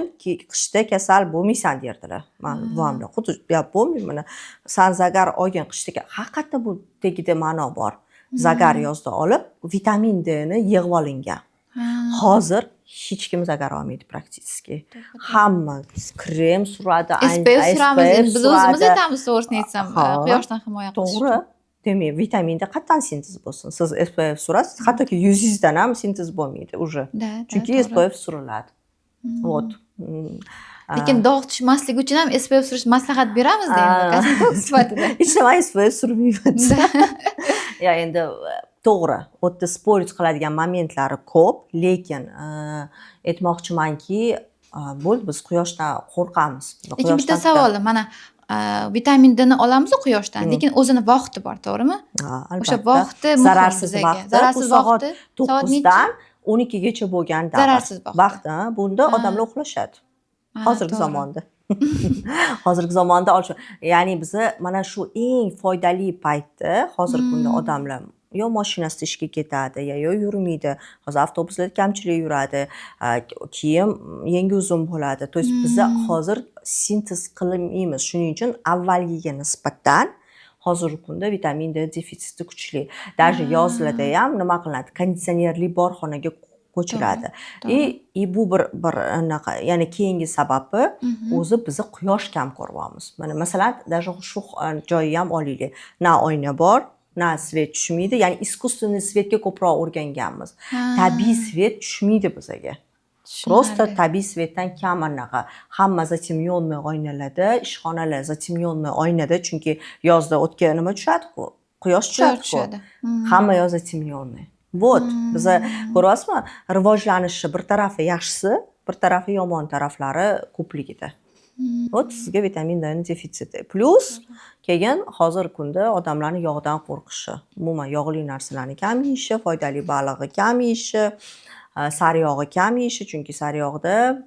qishda kasal bo'lmaysan", derdilar. Mani buvamlar xuddi, я помню, mana san загар olgin qishda. Haqiqatda bu tagida ma'no bor. Загар yozda olib, vitamin D ni yig'ib olingan. Hozir hech kim загар olmaydi практически. Hamma krem suradi. SPF suramiz endi, biz o'zimiz suradi. aytamiz, to'g'risini aytsam, quyoshdan himoya qilish To'g'ri. uchun. Demak, vitamin D qayerdan sintez bo'lsin? Siz SPF surasiz, hattoki yuzingizdan ham sintez bo'lmaydi уже, Да, chunki to'g'ri. SPF suriladi. Вот. Lekin dog' tushmasligi uchun ham SPF surish maslahat beramizda endi, kosmetolog sifatida. Hech nima, SPF surmayman. Ya, endi to'g'ri, u yerda спорить qiladigan momentlari ko'p, lekin aytmoqchimanki, bo'ldi, biz quyoshdan qo'rqamiz. Lekin bitta Quyoshdan. savolim, mana vitamin D ni olamizu quyoshdan, lekin o'zini vaqti bor, to'g'rimi? Ha, O'sha albatta. vaqti muhim Zararsiz bizaga. vaqti. Bu Zararsiz soat vaqti soat nechi? 9dan 12gacha bo'lgan davr. Zararsiz vaqti. Vaqt, ha, bunda odamlar uxlashadi. Hozirgi zamonda. Hozirgi zamonda olish, ya'ni biza mana shu eng foydali paytda hozirgi kunda odamlar yo mashinasida ishga ketadi, yo yurmaydi. Hozir avtobuslar kamchilik yuradi, kiyim yengi uzun bo'ladi. То есть biza hozir sintez qilmaymiz. Shuning uchun avvalgiga nisbatan hozirgi kunda vitamin D defitsiti kuchli. Даже yozlarda ham nima qilinadi? Konditsionerli bor xonaga ko'chiradi. И bu bir anaqa, ya'ni keyingi sababi o'zi biza quyosh kam ko'ryapmiz. Mana masalan, даже shu joyni ham olaylik. Na oyna bor, na свет tushmaydi, ya'ni искусственный свет ga ko'proq o'rganganmiz. Tabiiy свет tushmaydi bizaga. Просто tabiiy свет dan kam anaqa. Hamma затемненный oynalarda, ishxonalar затемненный oynada, chunki yozda o'tga nima tushadi-ku? Quyosh Quyosh tushadi-ku. tushadi. Hamma yoq затемненный. Вот, biza ko'ryapsizmi, rivojlanishi bir tarafi yaxshisi, bir tarafi yomon taraflari ko'pligida. Вот sizga vitamin D defitsiti. Плюс keyin hozirgi kunda odamlarni yog'dan qo'rqishi, umuman yog'li narsalarni kam yeyishi, foydali balig'i kam yeyishi, sariyog'i kam yeyishi, chunki sariyog'da,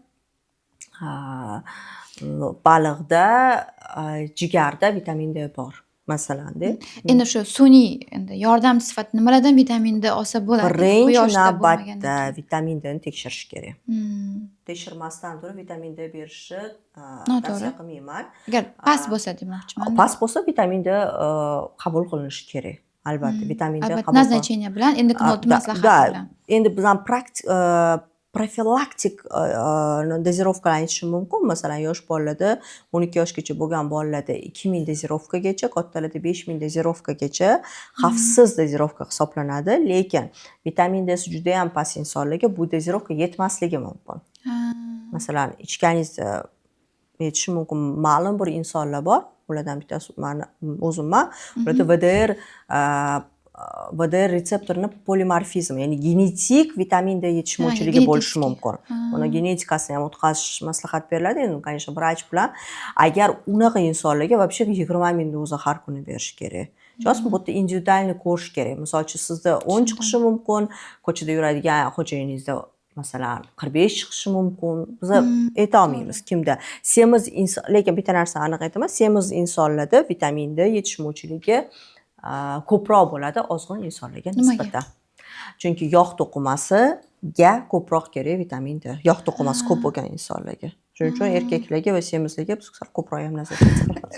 baliqda, jigarda vitamin D bor, masalanda. Endi shu sun'iy endi yordamchi sifatida nimalardan vitamin D olsa bo'ladi? Birinchi Quyoshda navbatda bo'lmagandan keyin. vitamin Dni tekshirish kerak. Tekshirmasdan turib vitamin D berishni Noto'g'ri. tavsiya qilmayman. Agar past bo'lsa demoqchiman. Past bo'lsa, vitamin D qabul qilinishi kerak. Albatta, vitamin D Albatta, qabul назначение bilan, endokrinolog maslahati bilan. Endi biz ham profilaktik дозировка larni aytishim mumkin. Masalan, yosh bolalarda, 12 yoshgacha bo'lgan bolalarda 2000 дозировка gacha, kattalarda 5000 дозировка gacha xavfsiz дозировка hisoblanadi. Lekin vitamin Dsi juda ham past insonlarga bu дозировка yetmasligi mumkin. Masalan, ichganingizda yetishi mumkin. Ma'lum bir insonlar bor, ulardan bittasi mani o'zimman. Ularda VDR retseptorini polimorfizmi, ya'ni genetik vitamin D yetishmovchiligi bo'lishi Genetik. mumkin. Uni genetikasini ham o'tkazish maslahat beriladi. Endi, конечно, vrach bilan. Agar unaqa insonlarga вообще 20 000 doza har kuni berish kerak. Tushunasizmi? Bu yerda индивидуальный ko'rish kerak. Misol uchun, sizda 10 chiqishi mumkin, ko'chada yuradigan xo'jayiningizda masalan 45 chiqishi mumkin. Biz aytolmaymiz kimda. Semiz inson, lekin bitta narsani aniq aytaman, semiz insonlarda vitamin D yetishmovchiligi ko'proq bo'ladi ozg'in insonlarga Nimaga? nisbatan. Chunki yog' to'qimasiga ko'proq kerak vitamin D. Yog' to'qimasi ko'p bo'lgan insonlarga. Shuning uchun erkaklarga va semizlarga biz sal ko'proq ham назначать qilamiz.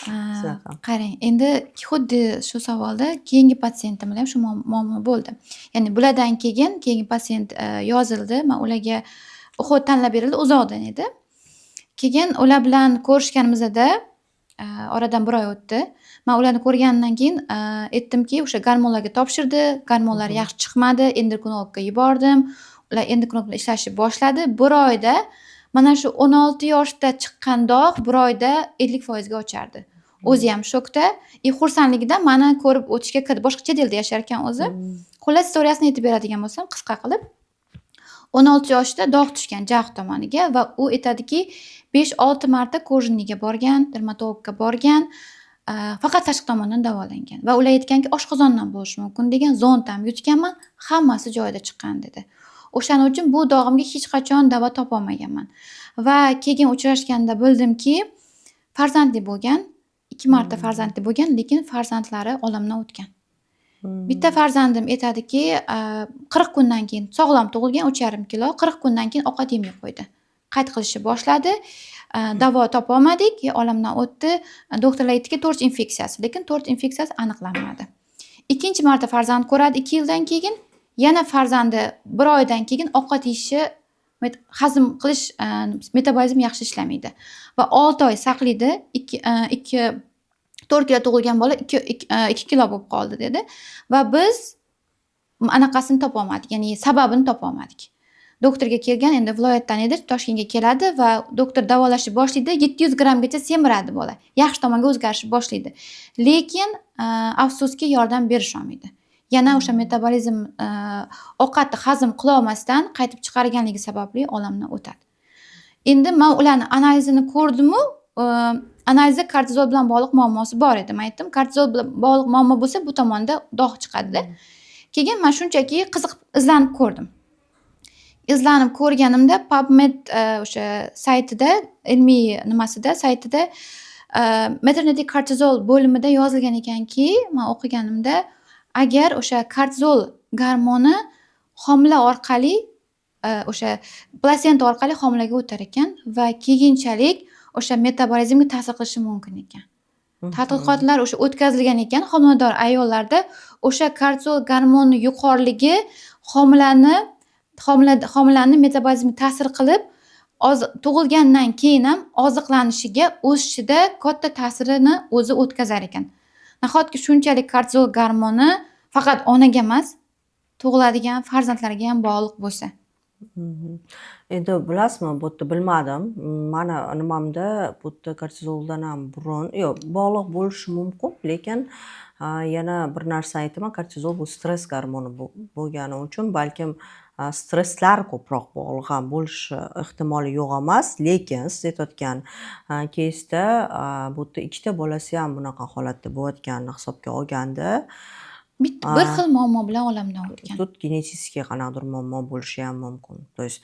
Shunaqa. Qarang, endi xuddi shu savolda keyingi patsientim bilan ham shu muammo bo'ldi. Ya'ni bulardan keyin keyingi patsient yozildi. Man ularga уход tanlab berildi, uzoqdan edi. Keyin ular bilan ko'rishganimizda oradan bir oy o'tdi. Man ularni ko'rganimdan keyin aytdimki, o'sha gormonlarga topshirdi, gormonlar yaxshi chiqmadi, endokrinologga yubordim. Ular endokrinolog bilan ishlashni boshladi. Bir oyda mana shu 16 yoshda chiqqan dog' bir oyda 50% ga ochardi. O'zi ham shokda и xursandligidan mani ko'rib o'tishga kirdi. Boshqa chet elda yashar ekan o'zi. Xullas, istoriyasini aytib beradigan bo'lsam, qisqa qilib. 16 yoshda dog' tushgan jag' tomoniga va u aytadiki, 5-6 marta кожный ga borgan, dermatologga borgan, faqat tashqi tomondan davolangan va ular aytganki, oshqozondan bo'lishi mumkin degan, zond ham yutganman, hammasi joyida chiqqan dedi. O'shaning uchun bu dog'imga hech qachon davo topolmaganman. Va keyin uchrashganda bildimki, farzandli bo'lgan, ikki marta farzandli bo'lgan, lekin farzandlari olamdan o'tgan. Bitta farzandim aytadiki, 40 kundan keyin sog'lom tug'ilgan, 3,5 kilo, 40 kundan keyin ovqat yemay qo'ydi. Qayt qilishni boshladi. Davo topolmadik, olamdan o'tdi. Doktorlar aytdiki, TORCH infeksiyasi, lekin TORCH infeksiyasi aniqlanmadi. Ikkinchi marta farzand ko'radi 2 yildan keyin, yana farzandi bir oydan keyin ovqat yeyishi, hazm qilish, metabolizm yaxshi ishlamaydi va 6 oy saqlaydi. Ikki, ikki, 4 kilo tug'ilgan bola 2 kilo bo'lib qoldi, dedi. Va biz anaqasini topolmadik, ya'ni sababini topolmadik. Doktorga kelgan, endi viloyatdan edi, Toshkentga keladi va doktor davolashni boshlaydi. 700 grammgacha semiradi bola, yaxshi tomonga o'zgarishni boshlaydi, lekin afsuski, yordam berisholmaydi. Yana o'sha metabolizm, ovqatni hazm qilolmasdan qaytib chiqarganligi sababli olamdan o'tadi. Endi man ularni analizini ko'rdimu, analizda kortizol bilan bog'liq muammosi bor edi. Man aytdim, kortizol bilan bog'liq muammo bo'lsa, bu tomonda dog' chiqadida. Keyin man shunchaki qiziqib izlanib ko'rdim. Izlanib ko'rganimda PubMed, o'sha saytida, ilmiy nimasida, saytida, maternity kortizol bo'limida yozilgan ekanki, man o'qiganimda, agar o'sha kortizol gormoni homila orqali, o'sha plasenta orqali homilaga o'tar ekan va keyinchalik o'sha metabolizmga ta'sir qilishi mumkin ekan. Tadqiqotlar o'sha o'tkazilgan ekan homilador ayollarda o'sha kortizol gormoni yuqoriligi homilani metabolizmiga ta'sir qilib, tug'ilgandan keyin ham oziqlanishiga, o'sishida katta ta'sirini o'zi o'tkazar ekan. Nahotki shunchalik kortizol gormoni faqat onaga emas, tug'iladigan farzandlarga ham bog'liq bo'lsa? Endi bilasizmi, bu yerda bilmadim. Mani nimamda bu yerda kortizoldan ham burun yo'q, bog'liq bo'lishi mumkin, lekin yana bir narsani aytaman: kortizol bu stress gormoni bo'lgani uchun balkim stresslar ko'proq bog'liq ham bo'lishi ehtimoli yo'q emas. Lekin siz aytayotgan keysda bu yerda ikkita bolasi ham bunaqa holatda bo'layotganini hisobga olganda, Bitta bir xil muammo bilan olamdan o'tgan. Тут генетический qanaqadir muammo bo'lishi ham mumkin. То есть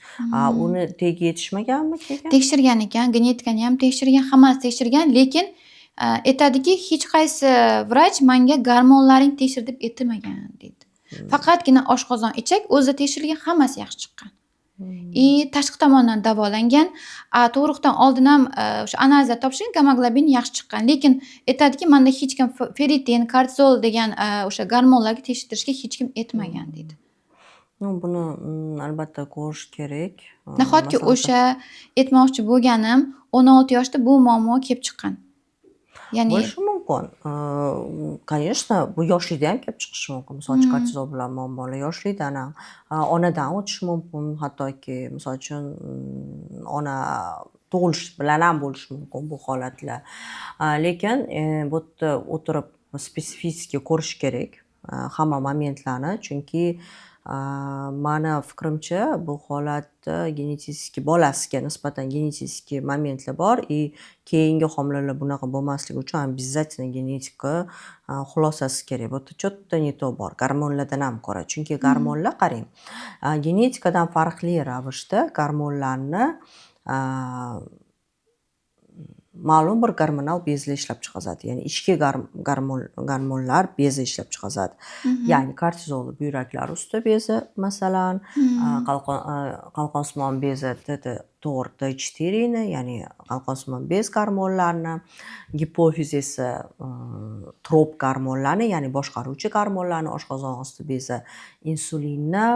uni tegi yetishmaganmi keyin? Tekshirgan ekan, genetikani ham tekshirgan, hammasi tekshirgan, lekin aytadiki, hech qaysi vrach manga gormonlaring tekshir deb aytmagan, deydi. Faqatgina oshqozon, ichak o'zi tekshirilgan, hammasi yaxshi chiqqan. И tashqi tomondan davolangan. Tug'ruqdan oldin ham o'sha analizlar topshirgan, gemoglobin yaxshi chiqqan. Lekin aytadiki, manda hech kim ferritin, kortizol degan o'sha gormonlarga tekshirtirishga hech kim aytmagan, deydi. Ну, buni albatta ko'rish kerak. Nahotki Masalan, o'sha aytmoqchi bo'lganim, 16 yoshda bu muammo kelib chiqqan. Ya'ni Bo'lishi mumkin. Конечно, bu yoshlikda ham kelib chiqishi mumkin. Misol uchun, kortizol bilan muammolar yoshlikdan ham, onadan o'tishi mumkin. Hattoki, misol uchun, ona tug'ilish bilan ham bo'lishi mumkin bu holatlar. Lekin bu yerda o'tirib специфически ko'rish kerak hamma momentlarni, chunki mani fikrimcha, bu holatda genetik, bolasiga nisbatan genetik momentlar bor и keyingi homilalar bunaqa bo'lmasligi uchun обязательно genetika xulosasi kerak. Bu yerda что-то не то bor gormonlardan ham ko'ra. Chunki gormonlar, qarang, genetikadan farqli ravishda gormonlarni ma'lum bir gormonal bezlar ishlab chiqazadi. Ya'ni ichki gormonlar bezi ishlab chiqazadi. Ya'ni kortizol buyraklar usti bezi, masalan, qalqonsimon bezi TT4, T4ni, ya'ni qalqonsimon bez gormonlarini, gipofiz esa trop gormonlarni, ya'ni boshqaruvchi gormonlarni, oshqozon osti bezi insulinni,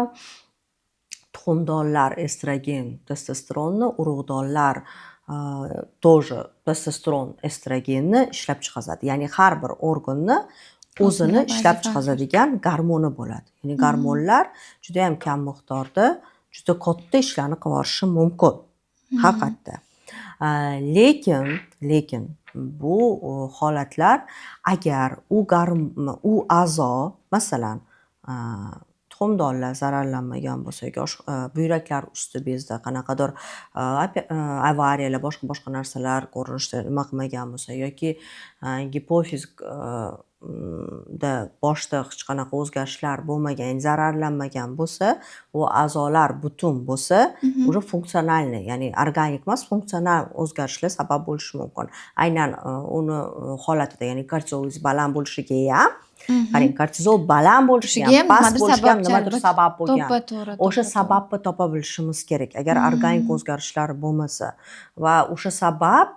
tuxumdonlar estrogen, testosteronni, urug'donlar тоже testosteron, estrogenni ishlab chiqazadi. Ya'ni har bir organni o'zini O'zini ishlab vazifasi. chiqazadigan gormoni bo'ladi. Ya'ni gormonlar judayam kam miqdorda juda katta ishlarni qilib yuborishi mumkin haqiqatda. Lekin bu holatlar agar u a'zo, masalan, tuxumdonlar zararlanmagan bo'lsa yoki buyraklar usti bezda qanaqadir avariyalar, boshqa boshqa narsalar ko'rinishda nima qilmagan bo'lsa yoki gipofiz da boshda hech qanaqa o'zgarishlar bo'lmagan, ya'ni zararlanmagan bo'lsa, u a'zolar butun bo'lsa, уже функциональный, ya'ni organik emas, funksional o'zgarishlar sabab bo'lishi mumkin. Aynan uni holatida, ya'ni kortizolingiz baland bo'lishiga ham, qarang, kortizol baland bo'lishiga Bo'lishiga ham, ham past nimadir bo'lishiga ham sababchi nimadir albatta. sabab bo'lgan. To'ppa to'g'ri. O'sha To'ppa to'g'ri. sababni topa bilishimiz kerak. Agar organik o'zgarishlar bo'lmasa va o'sha sabab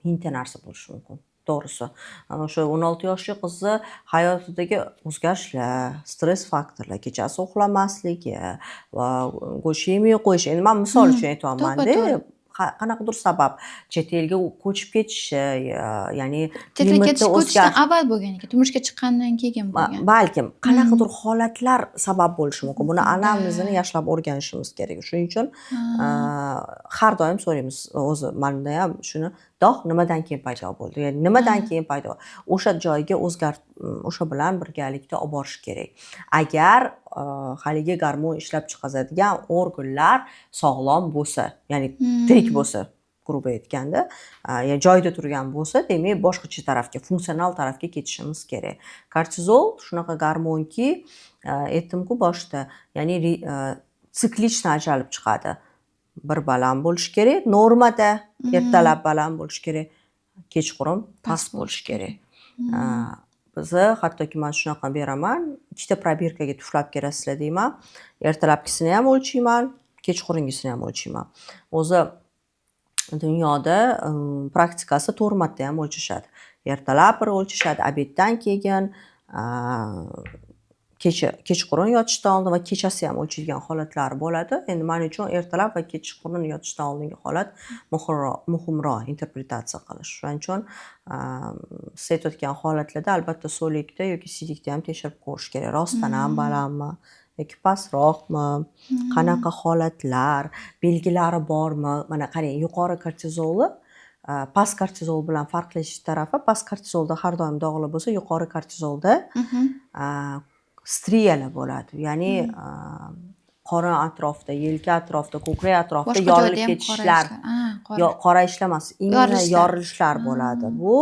mingta narsa bo'lishi mumkin, to'g'risi. Ana o'sha 16 yoshli qizni hayotidagi o'zgarishlar, stress faktorlar, kechasi uxlamasligi va go'sht yemay qo'yishi. Endi man misol uchun aytyapmanda, To'ppa to'g'ri. qanaqadir sabab, chet elga ko'chib ketishi, ya'ni Chet elga klimatda ketish ko'chishdan o'zgarish avval bo'lgan ekan, turmushga chiqqandan keyin bo'lgan. Balkim qanaqadir holatlar sabab bo'lishi mumkin. Buni anamnezini yaxshilab o'rganishimiz kerak. Shuning uchun har doim so'raymiz o'zi, manda ham shuni: dog' nimadan keyin paydo bo'ldi, ya'ni nimadan keyin paydo, o'sha joyga o'zgar, o'sha bilan birgalikda olib borish kerak. Agar haligi gormon ishlab chiqazadigan organlar sog'lom bo'lsa, ya'ni tirik bo'lsa, грубо aytganda, ya'ni joyida turgan bo'lsa, demak, boshqacha tarafga, funksional tarafga ketishimiz kerak. Kortizol shunaqa gormonki, aytdimku boshida, ya'ni циклично ajralib chiqadi. Bir baland bo'lishi kerak normada, ertalab baland bo'lishi kerak, kechqurun past bo'lishi kerak. Bizni hattoki man shunaqa beraman: ikkita probirkaga tuflab kelasizlar deyman, ertalabkisini ham o'lchayman, kechqurungisini ham o'lchayman. O'zi dunyoda praktikasi to'rt marta ham o'lchashadi: ertalab bir o'lchashadi, обед dan keyin, kecha kechqurun yotishdan oldin va kechasi ham o'lchaydigan holatlari bo'ladi. Endi man uchun ertalab va kechqurun yotishdan oldingi holat muhimroq interpretatsiya qilish. Shuning uchun siz aytayotgan holatlarda albatta so'likda yoki siydikda ham tekshirib ko'rish kerak, rostdan ham balandmi yoki pastroqmi, qanaqa holatlar, belgilari bormi. Mana qarang, yuqori kortizolni past kortizol bilan farqlash tarafi: past kortizolda har doim dog'lar bo'lsa, yuqori kortizolda striyalar bo'ladi, ya'ni qorin atrofida, yelka atrofida, ko'krak atrofida Boshqa joyda yorilib ham qora ketishlar. ishlar. Ha, qora. Yo, qora ishlar emas, именно Yorilishlar. yorilishlar bo'ladi. Bu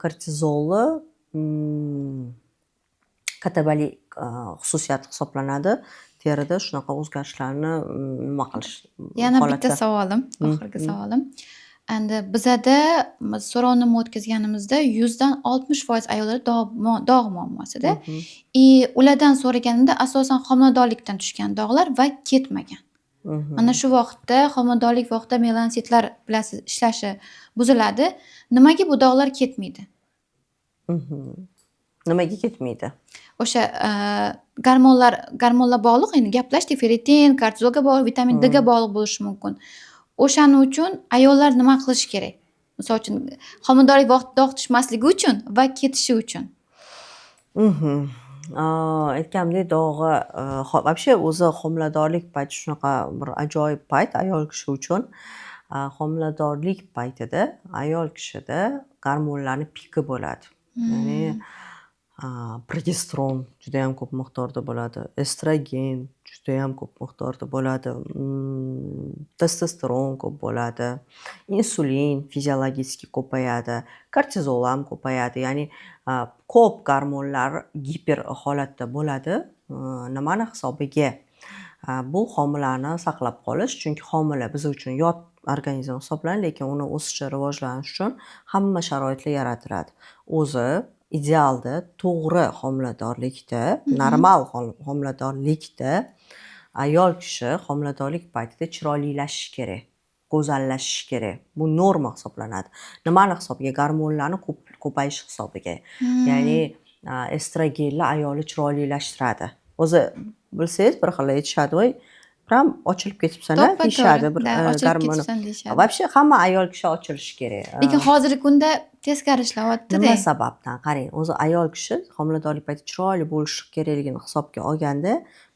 kortizolni katabolik xususiyati hisoblanadi. Terida shunaqa o'zgarishlarni nima qilish Yana bitta holatda. savolim, oxirgi savolim. Endi bizada biz so'rovnoma o'tkazganimizda 60% ayollarda dog' muammosida. И ulardan so'raganimda, asosan homiladorlikdan tushgan dog'lar va ketmagan. Mana shu vaqtda, homiladorlik vaqtida melanositlar, bilasiz, ishlashi buziladi. Nimaga bu dog'lar ketmaydi? Nimaga ketmaydi? O'sha gormonlar bog'liq, endi gaplashdik, ferritin, kortizolga bog'liq, vitamin D ga bog'liq bo'lishi mumkin. O'shaning uchun ayollar nima qilishi kerak? Misol uchun, homiladorlik vaqtida dog' tushmasligi uchun va ketishi uchun. Aytganimdek, dog'i вообще o'zi homiladorlik payti shunaqa bir ajoyib payt ayol kishi uchun. Homiladorlik paytida ayol kishida gormonlarni piki bo'ladi. Ya'ni progesteron judayam ko'p miqdorda bo'ladi, estrogen judayam ko'p miqdorda bo'ladi, testosteron ko'p bo'ladi, insulin физиологический ko'payadi, kortizol ham ko'payadi. Ya'ni ko'p gormonlar giper holatda bo'ladi. Nimani hisobiga? Bu homilani saqlab qolish, chunki homila biz uchun yot organizm hisoblanadi, lekin uni o'sishi, rivojlanishi uchun hamma sharoitlar yaratiladi. O'zi idealda, to'g'ri homiladorlikda, normal homiladorlikda ayol kishi homiladorlik paytida chiroylilashishi kerak, go'zallashishi kerak. Bu norma hisoblanadi. Nimani hisobiga? Gormonlarni ko'payishi hisobiga. Ya'ni estrogenlar ayolni chiroylilashtiradi. O'zi bilsangiz, bir xil aytishadi: "Voy, прям ochilib ketibsan", To'ppa deyishadi to'g'ri. bir Да, ochilib gormoni. ketibsan deyishadi. Вообще hamma ayol kishi ochilishi kerak. Lekin hozirgi kunda teskari ishlayapti-da. Nima sababdan? Qarang, o'zi ayol kishi homiladorlik payti chiroyli bo'lishi kerakligini hisobga olganda,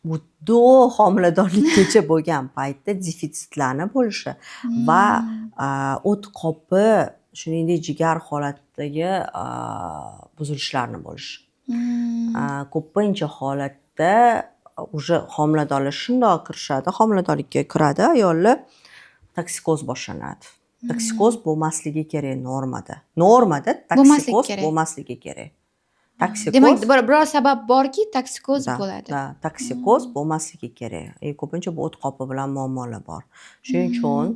bu до homiladorlikkacha bo'lgan paytda defitsitlarni bo'lishi va o't qopi, shuningdek, jigar holatidagi buzilishlarni bo'lishi. Ko'pincha holatda уже homiladorlar shundoq kirishadi, homiladorlikka kiradi ayollar, toksikoz boshlanadi. Toksikoz bo'lmasligi kerak normada. Normada Bo'lmasligi toksikoz kerak. bo'lmasligi kerak. Toksikoz Demak, biror sabab borki, toksikoz Да, bo'ladi. да, toksikoz bo'lmasligi kerak. И ko'pincha bu o't qopi bilan muammolar bor. Shuning uchun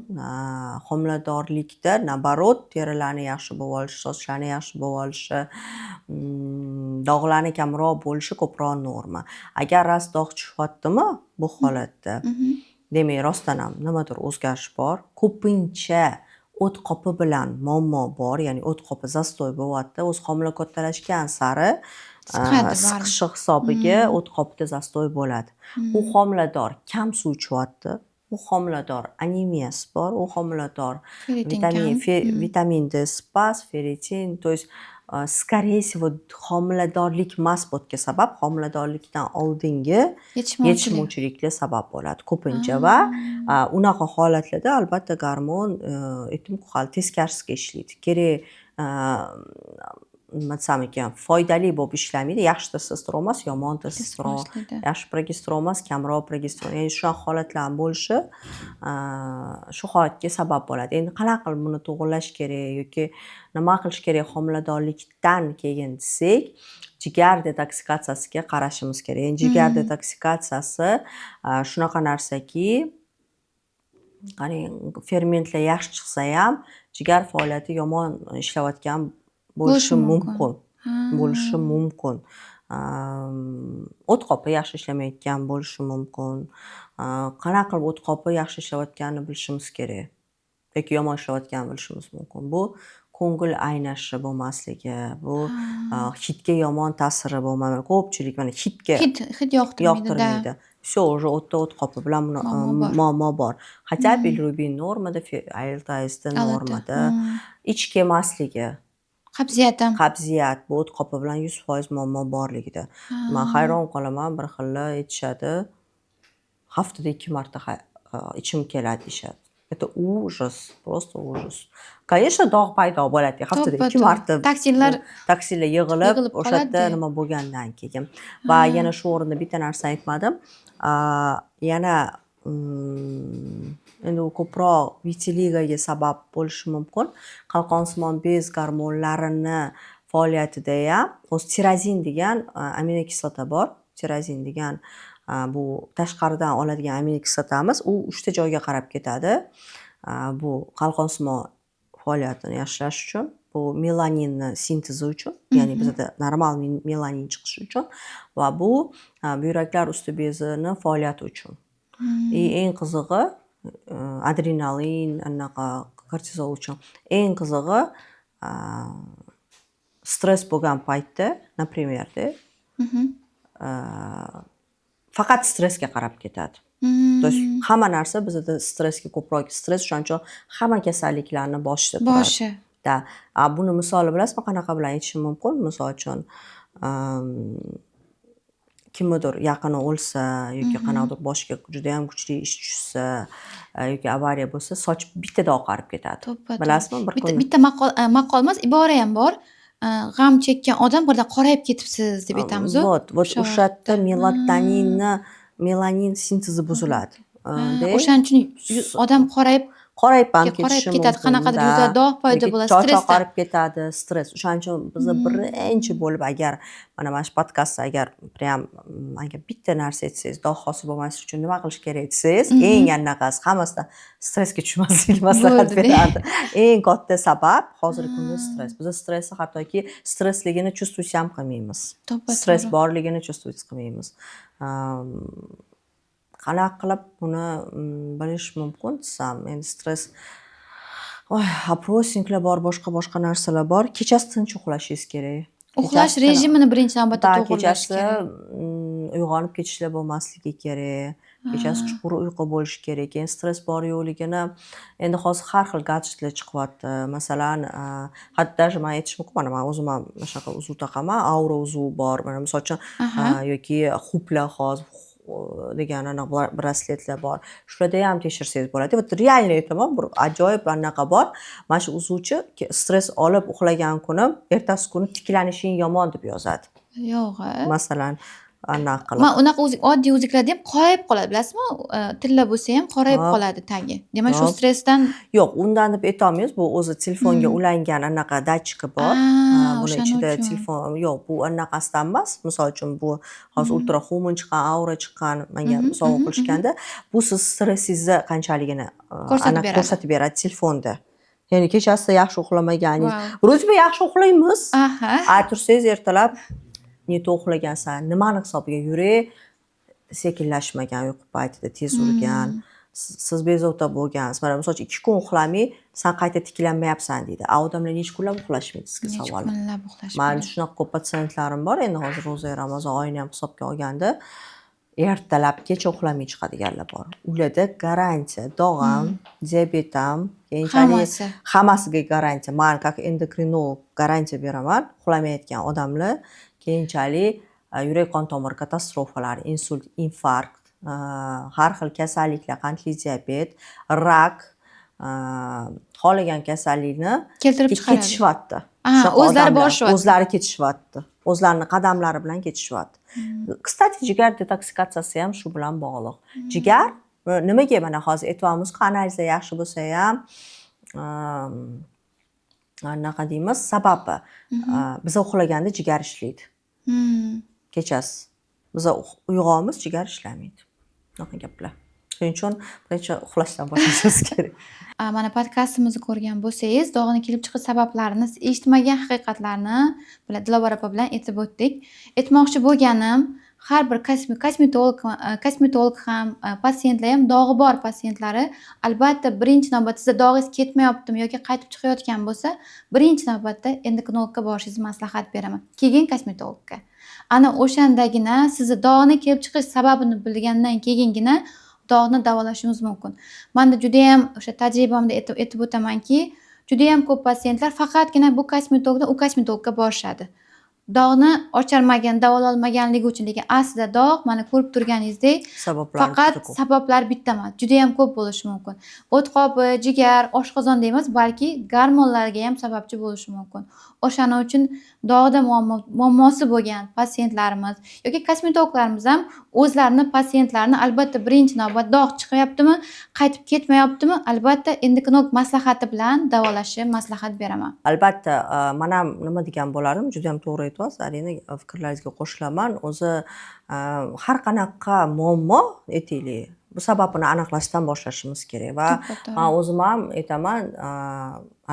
homiladorlikda, наоборот, terilarni yaxshi bo'lib olishi, sochlarni yaxshi bo'lib olishi, dog'larni kamroq bo'lishi ko'proq norma. Agar rost dog' tushyaptimi bu holatda, demak, rostdan ham nimadir o'zgarish bor. Ko'pincha o't qopi bilan muammo bor, ya'ni o't qopi застой bo'lyapti. O'zi homila kattalashgan sari Siqadi baribir. siqishi hisobiga o't qopida застой bo'ladi. U homilador kam suv ichyapti, u homilador anemiyasi bor, u homilador Ferritin vitamin kam. Vitamin D past, ferritin, то есть скорее всего, homiladorlik emas bu yerga sabab, homiladorlikdan oldingi Yetishmovchilik. yetishmovchiliklar sabab bo'ladi ko'pincha va unaqa holatlarda, albatta, gormon, aytdimku, hali teskarisiga ishlaydi. Kerak, nima desam ekan, foydali bo'lib ishlamaydi. Yaxshi testosteron emas, yomon testosteron, ishlaydi. yaxshi progesteron emas, kamroq progesteron. Ya'ni shunaqa holatlarni bo'lishi shu holatga sabab bo'ladi. Endi qanaqa qilib buni to'g'irlash kerak yoki nima qilish kerak homiladorlikdan keyin desak, jigar detoksikatsiyasiga qarashimiz kerak. Endi jigar detoksikatsiyasi shunaqa narsaki, qarang, fermentlar yaxshi chiqsa ham, jigar faoliyati yomon ishlayotgan bo'lishi Bo'lishi mumkin. mumkin. Bo'lishi mumkin. O't qopi yaxshi ishlamayotgan bo'lishi mumkin. Qanaqa qilib o't qopi yaxshi ishlayotganini bilishimiz kerak yoki yomon ishlayotganini bilishimiz mumkin. Bu ko'ngil aynashi bo'lmasligi, bu hidga yomon ta'siri bo'lmama. Ko'pchilik mana hidga Hid yoqtirmaydi-da. yoqtirmaydi. Всё, уже o'tda o't qopi bilan Muammo bor. muammo bor. Хотя bilirubin normada, ALT, AST normada. Ich kelmasligi, Qabziyat ham. qabziyat, bu o't qopi bilan 100% muammo borligida. Man hayron qolaman, bir xillar aytishadi, haftada 2 marta ichim keladi deyishadi. Это ужас, просто ужас. Конечно, dog' paydo bo'ladi haftada 2 To'ppa-to'g'ri. marta. Toksinlar toksinlar yig'ilib, yig'ilib o'sha yerda qoladi. nima bo'lgandan keyin. Va yana shu o'rinda bitta narsa aytmadim. Yana endi u ko'proq vitiligoga sabab bo'lishi mumkin. Qalqonsimon bez gormonlarini faoliyatidayam o'zi tirozin degan aminokislota bor. Tirozin degan bu tashqaridan oladigan aminokislotamiz. U uchta joyga qarab ketadi. Bu qalqonsimon faoliyatini yaxshilash uchun, bu melaninni sintezi uchun, ya'ni bizada normal melanin chiqishi uchun va bu buyraklar usti bezini faoliyati uchun. И eng qizig'i, adrenalin, anaqa kortizol uchun. Eng qizig'i, stress bo'lgan paytda, например, da, faqat stressga qarab ketadi. То есть hamma narsa bizada stressga ko'proq, stress o'shaning uchun hamma kasalliklarni boshida turadi. Boshi. Да. A buni misoli bilasizmi, qanaqa bilan aytishim mumkin? Misol uchun, kimnidir yaqini o'lsa yoki qanaqadir boshiga judayam kuchli ish tushsa yoki avariya bo'lsa, soch bittada oqarib ketadi. To'ppa-to'g'ri. Bilasizmi, bir Bitta kun bitta maqol, maqol emas, ibora ham bor. G'am chekkan odam birdan qorayib ketibsiz deb aytamiz-u. Вот, вот O'sha o'sha yerda vaqtda. melatoninni, melanin sintezi buziladi. Ha, o'shaning uchun odam qorayib Qorayib ham qorayib ketishi ketadi, mumkin. qanaqadir Да. yuzida dog' paydo Yoki bo'ladi, soch stressdan. oqarib ketadi, stress. O'shaning uchun biza birinchi bo'lib, agar mana shu podkastda agar прям agar bitta narsa aytsangiz, dog' hosil bo'lmaslik uchun nima qilish kerak desangiz, eng anaqasi hammasidan stressga tushmaslik maslahat Bo'ldi-da. berardi. Eng katta sabab hozirgi kunda stress. Biz stressni, hattoki stressligini чувствовать ham qilmaymiz. To'ppa Stress to'g'ri. borligini чувствовать qilmaymiz. Qanaqa qilib buni bilish mumkin desam, endi stress, voy, опросник lar bor, boshqa boshqa narsalar bor. Kechasi tinch uxlashingiz kerak. Uxlash Kechasi rejimini birinchi navbatda Да, to'g'irlash kechasi kerak. Uyg'onib ketishlar bo'lmasligi kerak. Kechasi chuqur uyqu bo'lishi kerak. Keyin stress bor yo'qligini endi hozir har xil gadjetlar chiqyapti. Masalan, hatto даже man aytishim mumkin, mana man o'zim ham mana shunaqa uzuv taqaman, Oura uzuv bor. Mana misol uchun, yoki Hoopla hozir degan anaqa brasletlar bor. Shularda ham tekshirsangiz bo'ladi. Вот реально aytaman, bir ajoyib anaqa bor. Mana shu uzuvchi stress olib uxlagan kunim, ertasi kuni tiklanishing yomon deb yozadi. Yo'q-a. Masalan, Anaqa qilib. Man unaqa oddiy uzuklarda ham qorayib qoladi, bilasizmi? Tilla bo'lsa ham qorayib qoladi tagi. Demak, shu stressdan. Yo'q, undan deb aytolmaymiz. Bu o'zi telefonga ulangan anaqa datchiki bor. Ah, Buni o'shaning ichida uchun. telefon yo'q, bu anaqasidan emas. Misol uchun, bu hozir Ultra Human chiqqan, Aura chiqqan, menga sovg'a qilishganda, bu siz stressingizni qanchaligini Ko'rsatib aniq beradi. ko'rsatib beradi telefonda. Ya'ni kechasida yaxshi uxlamaganingiz, Vau. вроде бы yaxshi uxlaymiz, a tursangiz ertalab не то uxlagansan, nimani hisobiga? Yurak sekinlashmagan, uyqu paytida tez urgan, siz bezovta bo'lgansiz. Mana, misol uchun, 2 kun uxlamay, san qayta tiklanmayapsan deydi. A odamlar necha kunlab uxlashmaydi, sizga Necha savol. kunlab Mani uxlashmaydi. shunaqa ko'p patsientlarim bor, endi hozir ro'za, Ramazon oyini ham hisobga olganda, ertalabgacha uxlamay chiqadiganlar bor. Ularda garantiya dog' ham, diabet ham, keyinchalik Hammasi. hammasiga garantiya. Man как endokrinolog garantiya beraman, uxlamayotgan odamlar keyinchalik yurak qon tomir katastrofalari, insult, infarkt, har xil kasalliklar, qandli diabet, rak, xohlagan kasallikni Keltirib chiqaradi. ketishyapti. Aha, Shunaqa o'zlari odamlar borishyapti. o'zlari ketishyapti, o'zlarini qadamlari bilan ketishyapti. Кстати, jigar detoksikatsiyasi ham shu bilan bog'liq. Jigar nimaga, mana hozir aytyapmizku, analizlar yaxshi bo'lsa ham anaqa deymiz, sababi biza uxlaganda jigar ishlaydi. Kechasi biza uyg'onmiz, jigar ishlamaydi. Shunaqa gaplar. Shuning uchun birinchi uxlashdan boshlashimiz kerak. Mana, podkastimizni ko'rgan bo'lsangiz, dog'ni kelib chiqish sabablarini, siz eshitmagan haqiqatlarni Dilova opa bilan aytib o'tdik. Aytmoqchi bo'lganim, har bir kosmetolog ham, patsientlar ham, dog'i bor patsientlari albatta birinchi navbatda sizda dog'ingiz ketmayaptimi yoki qaytib chiqayotgan bo'lsa, birinchi navbatda endokrinologga borishingizni maslahat beraman. Keyin kosmetologga. Ana o'shandagina sizni dog'ni kelib chiqish sababini bilgandan keyingina dog'ni davolashimiz mumkin. Manda judayam o'sha tajribamda aytib o'tamanki, judayam ko'p patsientlar faqatgina bu kosmetologdan u kosmetologga borishadi. Dog'ni ocharmagan, davololmaganligi uchun, lekin aslida dog', mana, ko'rib turganingizdek, Sabablari faqat juda ko'p. sabablar bitta emas, judayam ko'p bo'lishi mumkin. O't qopi, jigar, oshqozonda emas, balki gormonlarga ham sababchi bo'lishi mumkin. O'shaning uchun dog'da muammosi bo'lgan patsientlarimiz yoki kosmetologlarimiz ham o'zlarini patsientlarini albatta birinchi navbat dog' chiqyaptimi, qaytib ketmayaptimi, albatta endokrinolog maslahati bilan davolashni maslahat beraman. Albatta, man ham nima degan bo'lardim, juda ham to'g'ri aytyapsiz, Zarina, fikrlaringizga qo'shilaman. O'zi har qanaqa muammo, aytaylik, bu sababini aniqlashdan boshlashimiz kerak va To'ppa-to'g'ri. man o'zim ham aytaman,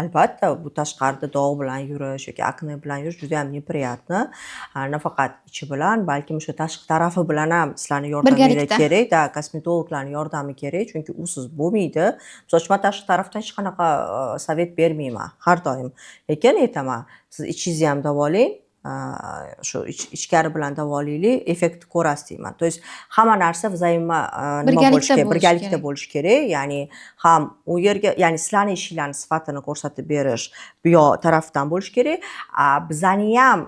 albatta, bu tashqarida dog' bilan yurish yoki akne bilan yurish juda ham неприятно. Nafaqat ichi bilan, balkim o'sha tashqi tarafi bilan ham sizlarni yordaminglar Birgalikda. kerak, да, kosmetologlarni yordami kerak, chunki usiz bo'lmaydi. Misol uchun, man tashqi tarafdan hech qanaqa совет bermayman har doim. Lekin aytaman, siz ichingizni ham davolang, shu ichkari bilan davolaylik, effektni ko'rasiz deyman. То есть hamma narsa взаимо nima Birgalikda bo'lishi kerak, bo'lishi birgalikda kerak. bo'lishi kerak. Ya'ni ham u yerga, ya'ni sizlarni ishinglarni sifatini ko'rsatib berish bu yoq tarafdan bo'lishi kerak. A bizani ham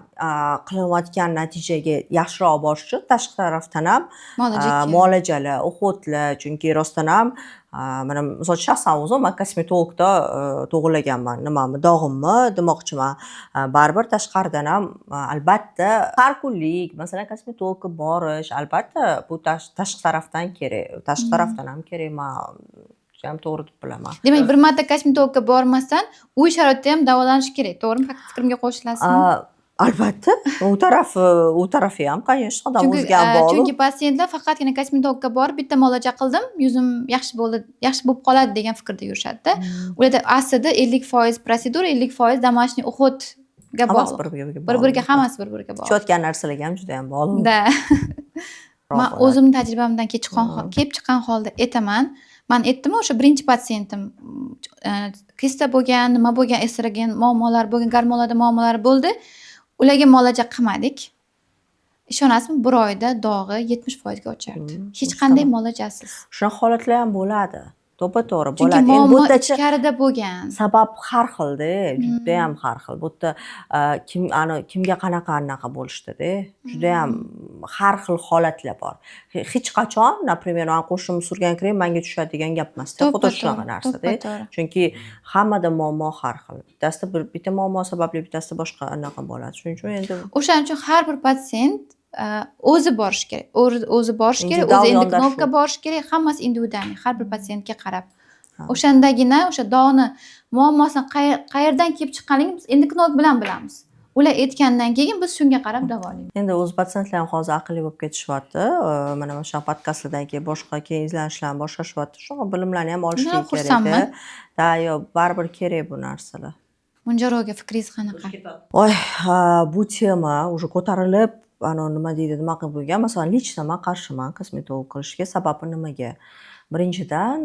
qilayotgan natijaga yaxshiroq borish uchun tashqi tarafdan ham Muolaja kerak. muolajalar, уход lar, chunki rostdan ham mana, misol uchun, shaxsan o'zim man kosmetologda to'g'irlaganman nimamni, dog'imni demoqchiman. Baribir tashqaridan ham albatta har kunlik, masalan, kosmetologga borish albatta bu tashqi tarafdan kerak, tashqi tarafdan ham kerak, man ham to'g'ri deb bilaman. Demak, bir marta kosmetologga bormasdan uy sharoitida ham davolanish kerak, to'g'rimi? Fikrimga qo'shilasizmi? Albatta, u tarafi ham, конечно, odam Chunki o'ziga ham bog'liq. Chunki patsientlar faqatgina kosmetologga borib, bitta muolaja qildim, yuzim yaxshi bo'ldi, yaxshi bo'lib qoladi degan fikrda yurishadida. Ularda aslida 50% prosedura, 50% домашний уход ga Hammasi bog'liq. bir biriga Bir biriga, bog'liq. hammasi bir biriga bog'liq. Ichayotgan narsalarga ham juda ham bog'liq. Да, man Bo'ladi. o'zimni tajribamdan kelib chiqqan holda aytaman. Man aytdimu, o'sha birinchi patsientim kista bo'lgan, nima bo'lgan, estrogen muammolar bo'lgan, gormonlarda muammolar bo'ldi. Ularga muolaja qilmadik. Ishonasizmi, bir oyda dog'i 70%ga ochardi. Hech qanday muolajasiz. Shunaqa holatlar ham bo'ladi, to'ppa to'g'ri Chunki bo'ladi. Endi bu muammo yerdachi ichkarida bo'lgan. sabab har xilda, judayam har xil. Bu yerda kim ani kimga qanaqa anaqa bo'lishdida, judayam har xil holatlar bor. Hech qachon, например, man qo'shnim surgan krem manga tushadi degan gap emasda, xuddi shunaqa narsada. To'ppa to'g'ri. Chunki hammada muammo har xil, bittasida bir bitta muammo sababli, bittasida boshqa anaqa bo'ladi. Shuning uchun endi O'shaning uchun har bir patsient O'zi borish kerak, o'zi borish kerak, Individual o'zi yondashuv. Endokrinologga borish kerak, hammasi индивидуальный, har bir patsientga qarab. O'shandagina o'sha dog'ni muammosini qayerdan kelib chiqqanligini biz endokrinolog bilan bilamiz. Ular aytgandan keyin biz shunga qarab davolaymiz. Endi o'zi patsientlar ham hozir aqlli bo'lib ketishyapti. Mana shu podkastlardan keyin boshqa keyin izlanishlarni boshlashyapti. Shunaqa bilimlarni ham olishlik kerak. Xursandman. Да, yo'q, baribir kerak bu narsalar. Munjaroga fikringiz qanaqa? Oy, ha, bu tema уже ko'tarilib, anavi nima deydi, nima qilib qo'ygan. Masalan, лично man qarshiman kosmetolog qilishga. Sababi nimaga? Birinchidan,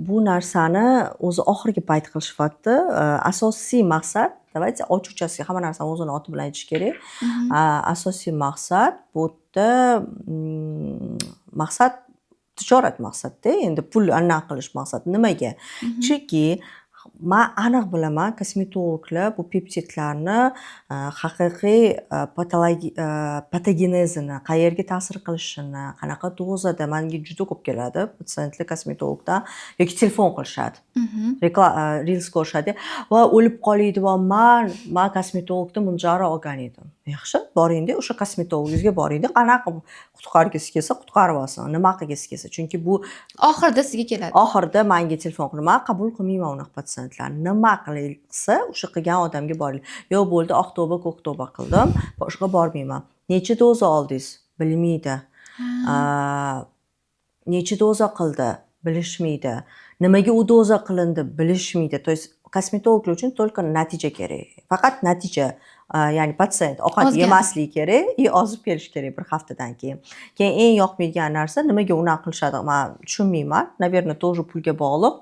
bu narsani o'zi oxirgi payt qilishyapti. Asosiy maqsad, давайте ochiqchasiga hamma narsani o'zini oti bilan aytish kerak. Asosiy maqsad bu yerda maqsad tijorat maqsadda, endi pul anaqa qilish maqsad. Nimaga? Chunki man aniq bilaman, kosmetologlar bu peptidlarni haqiqiy patogenezini, qayerga ta'sir qilishini, qanaqa dozada. Manga juda ko'p keladi patsientlar kosmetologdan yoki telefon qilishadi. Reels ko'rishadi va o'lib qolay deyapman, man kosmetologdan Munjaro olgan edim. Yaxshi, boringda, o'sha kosmetologingizga boringda, qanaqa qutqargisi kelsa qutqarib olsin, nima qilgisi kelsa. Chunki bu Oxirida sizga keladi. Oxirida manga telefon qilib, man qabul qilmayman unaqa patsientlarni. Nima qilsa, o'sha qilgan odamga boring. Yo'q, bo'ldi, oq tavba, ko'k tavba qildim, boshqa bormayman. Necha doza oldingiz? Bilmaydi. Necha doza qildi? Bilishmaydi. Nimaga u doza qilindi? Bilishmaydi. То есть kosmetologlar uchun только natija kerak. Faqat natija. Ya'ni patsient ovqat Ozgan. yemasligi kerak и ozib kelishi kerak bir haftadan keyin. Keyin eng yoqmaydigan narsa, nimaga unaqa qilishadi, man tushunmayman. Наверное, тоже pulga bog'liq.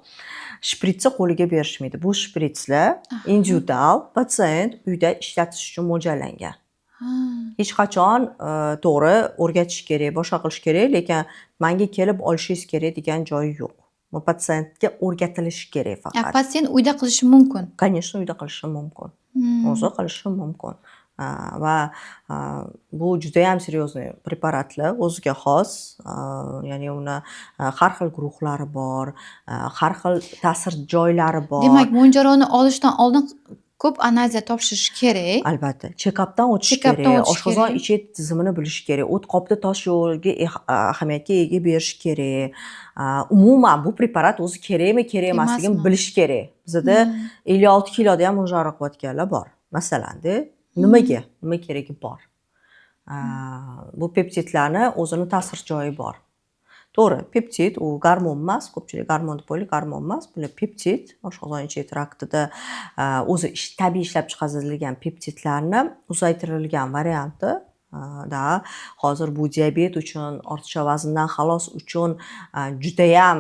Shpritsni qo'liga berishmaydi. Bu shpritslar individual, patsient uyda ishlatish uchun mo'ljallangan. Hech qachon to'g'ri o'rgatish kerak, boshqa qilish kerak, lekin manga kelib olishingiz kerak degan joyi yo'q. Bu patsientga o'rgatilishi kerak faqat. Patsient uyda qilishi mumkin. Конечно, uyda qilishi mumkin. O'zi qilishi mumkin. Va bu judayam серьезный preparatlar, o'ziga xos, ya'ni uni har xil guruhlari bor, har xil ta'sir joylari bor. Demak, Mounjaroni olishdan oldin ko'p analizlar topshirish kerak. Albatta, chekapdan o'tish Chekapdan kerak, o'tish oshqozon kerak. ichak tizimini bilish kerak, o't qopda tosh yo'lga ahamiyatga ega berish kerak. Umuman bu preparat o'zi kerakmi, kerak emasligini Emasmi? bilish kerak. Bizada 56 kiloda ham Mounjaro qilayotganlar bor. Masalanda, nimaga? Nima keragi bor? Bu peptidlarni o'zini ta'sir joyi bor. To'g'ri, peptid u gormon emas, ko'pchilik gormon deb o'ylaydi, gormon emas. Bular peptid, oshqozon ichak traktida o'zi tabiiy ishlab chiqarilgan peptidlarni uzaytirilgan varianti. Да, hozir bu diabet uchun, ortiqcha vazndan xalos uchun judayam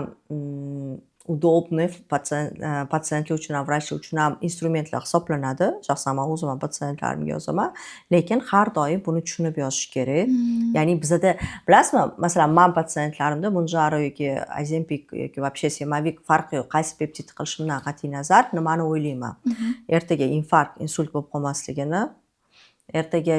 удобный patsientlar uchun ham, vrachlar uchun ham instrumentlar hisoblanadi. Shaxsan man o'zim ham patsientlarimga yozaman. Lekin har doim buni tushunib yozish kerak. Ya'ni bizada bilasizmi, masalan, man patsientlarimda Mounjaro yoki Ozempic yoki вообще Semavik, farqi yo'q, qaysi peptid qilishimdan qat'iy nazar, nimani o'ylayman? Ertaga infarkt, insult bo'lib qolmasligini, ertaga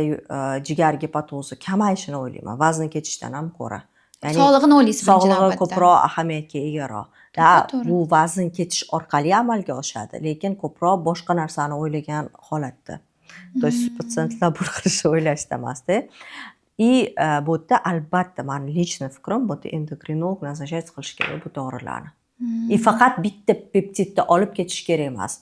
jigar gepatozi kamayishini o'ylayman, vazni ketishdan ham ko'ra. Ya'ni Sog'lig'ini o'ylaysiz birinchi sog'lig'i navbatda. ko'proq ahamiyatga egaroq. Da, To'g'ri. bu vazn ketish orqali amalga oshadi, lekin ko'proq boshqa narsani o'ylagan holatda. То есть patsientlar bu qilishni o'ylashda emasda. И bu yerda albatta mani личный fikrim, bu yerda endokrinolog назначать qilish kerak bu dorilarni. И faqat bitta peptidni olib ketish kerak emas.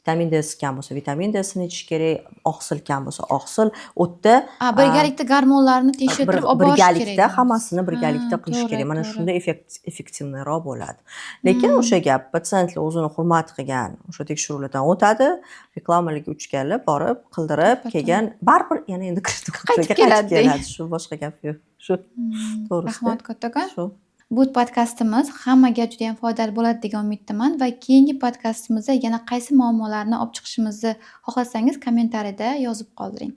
Vitamin D'si kam bo'lsa, vitamin D'sini ichish kerak, oqsil kam bo'lsa, oqsil. U yerda A, birgalikda gormonlarni tekshirtirib olib borish kerak. Birgalikda, hammasini birgalikda qilish kerak. Mana shunda эффективный roq bo'ladi. Lekin o'sha gap, patsientlar o'zini hurmat qilgan, o'sha tekshiruvlardan o'tadi, reklamalarga uchganlar borib, qildirib, kelgan, baribir yana endi Qaytib qaytib keladi. keladi. Shu, boshqa gap yo'q. Shu to'g'risida. Rahmat kattakon. Shu. Bu podkastimiz hammaga juda yam foydali bo'ladi degan umiddaman va keyingi podkastimizda yana qaysi muammolarni olib chiqishimizni xohlasangiz, kommentariyada yozib qoldiring.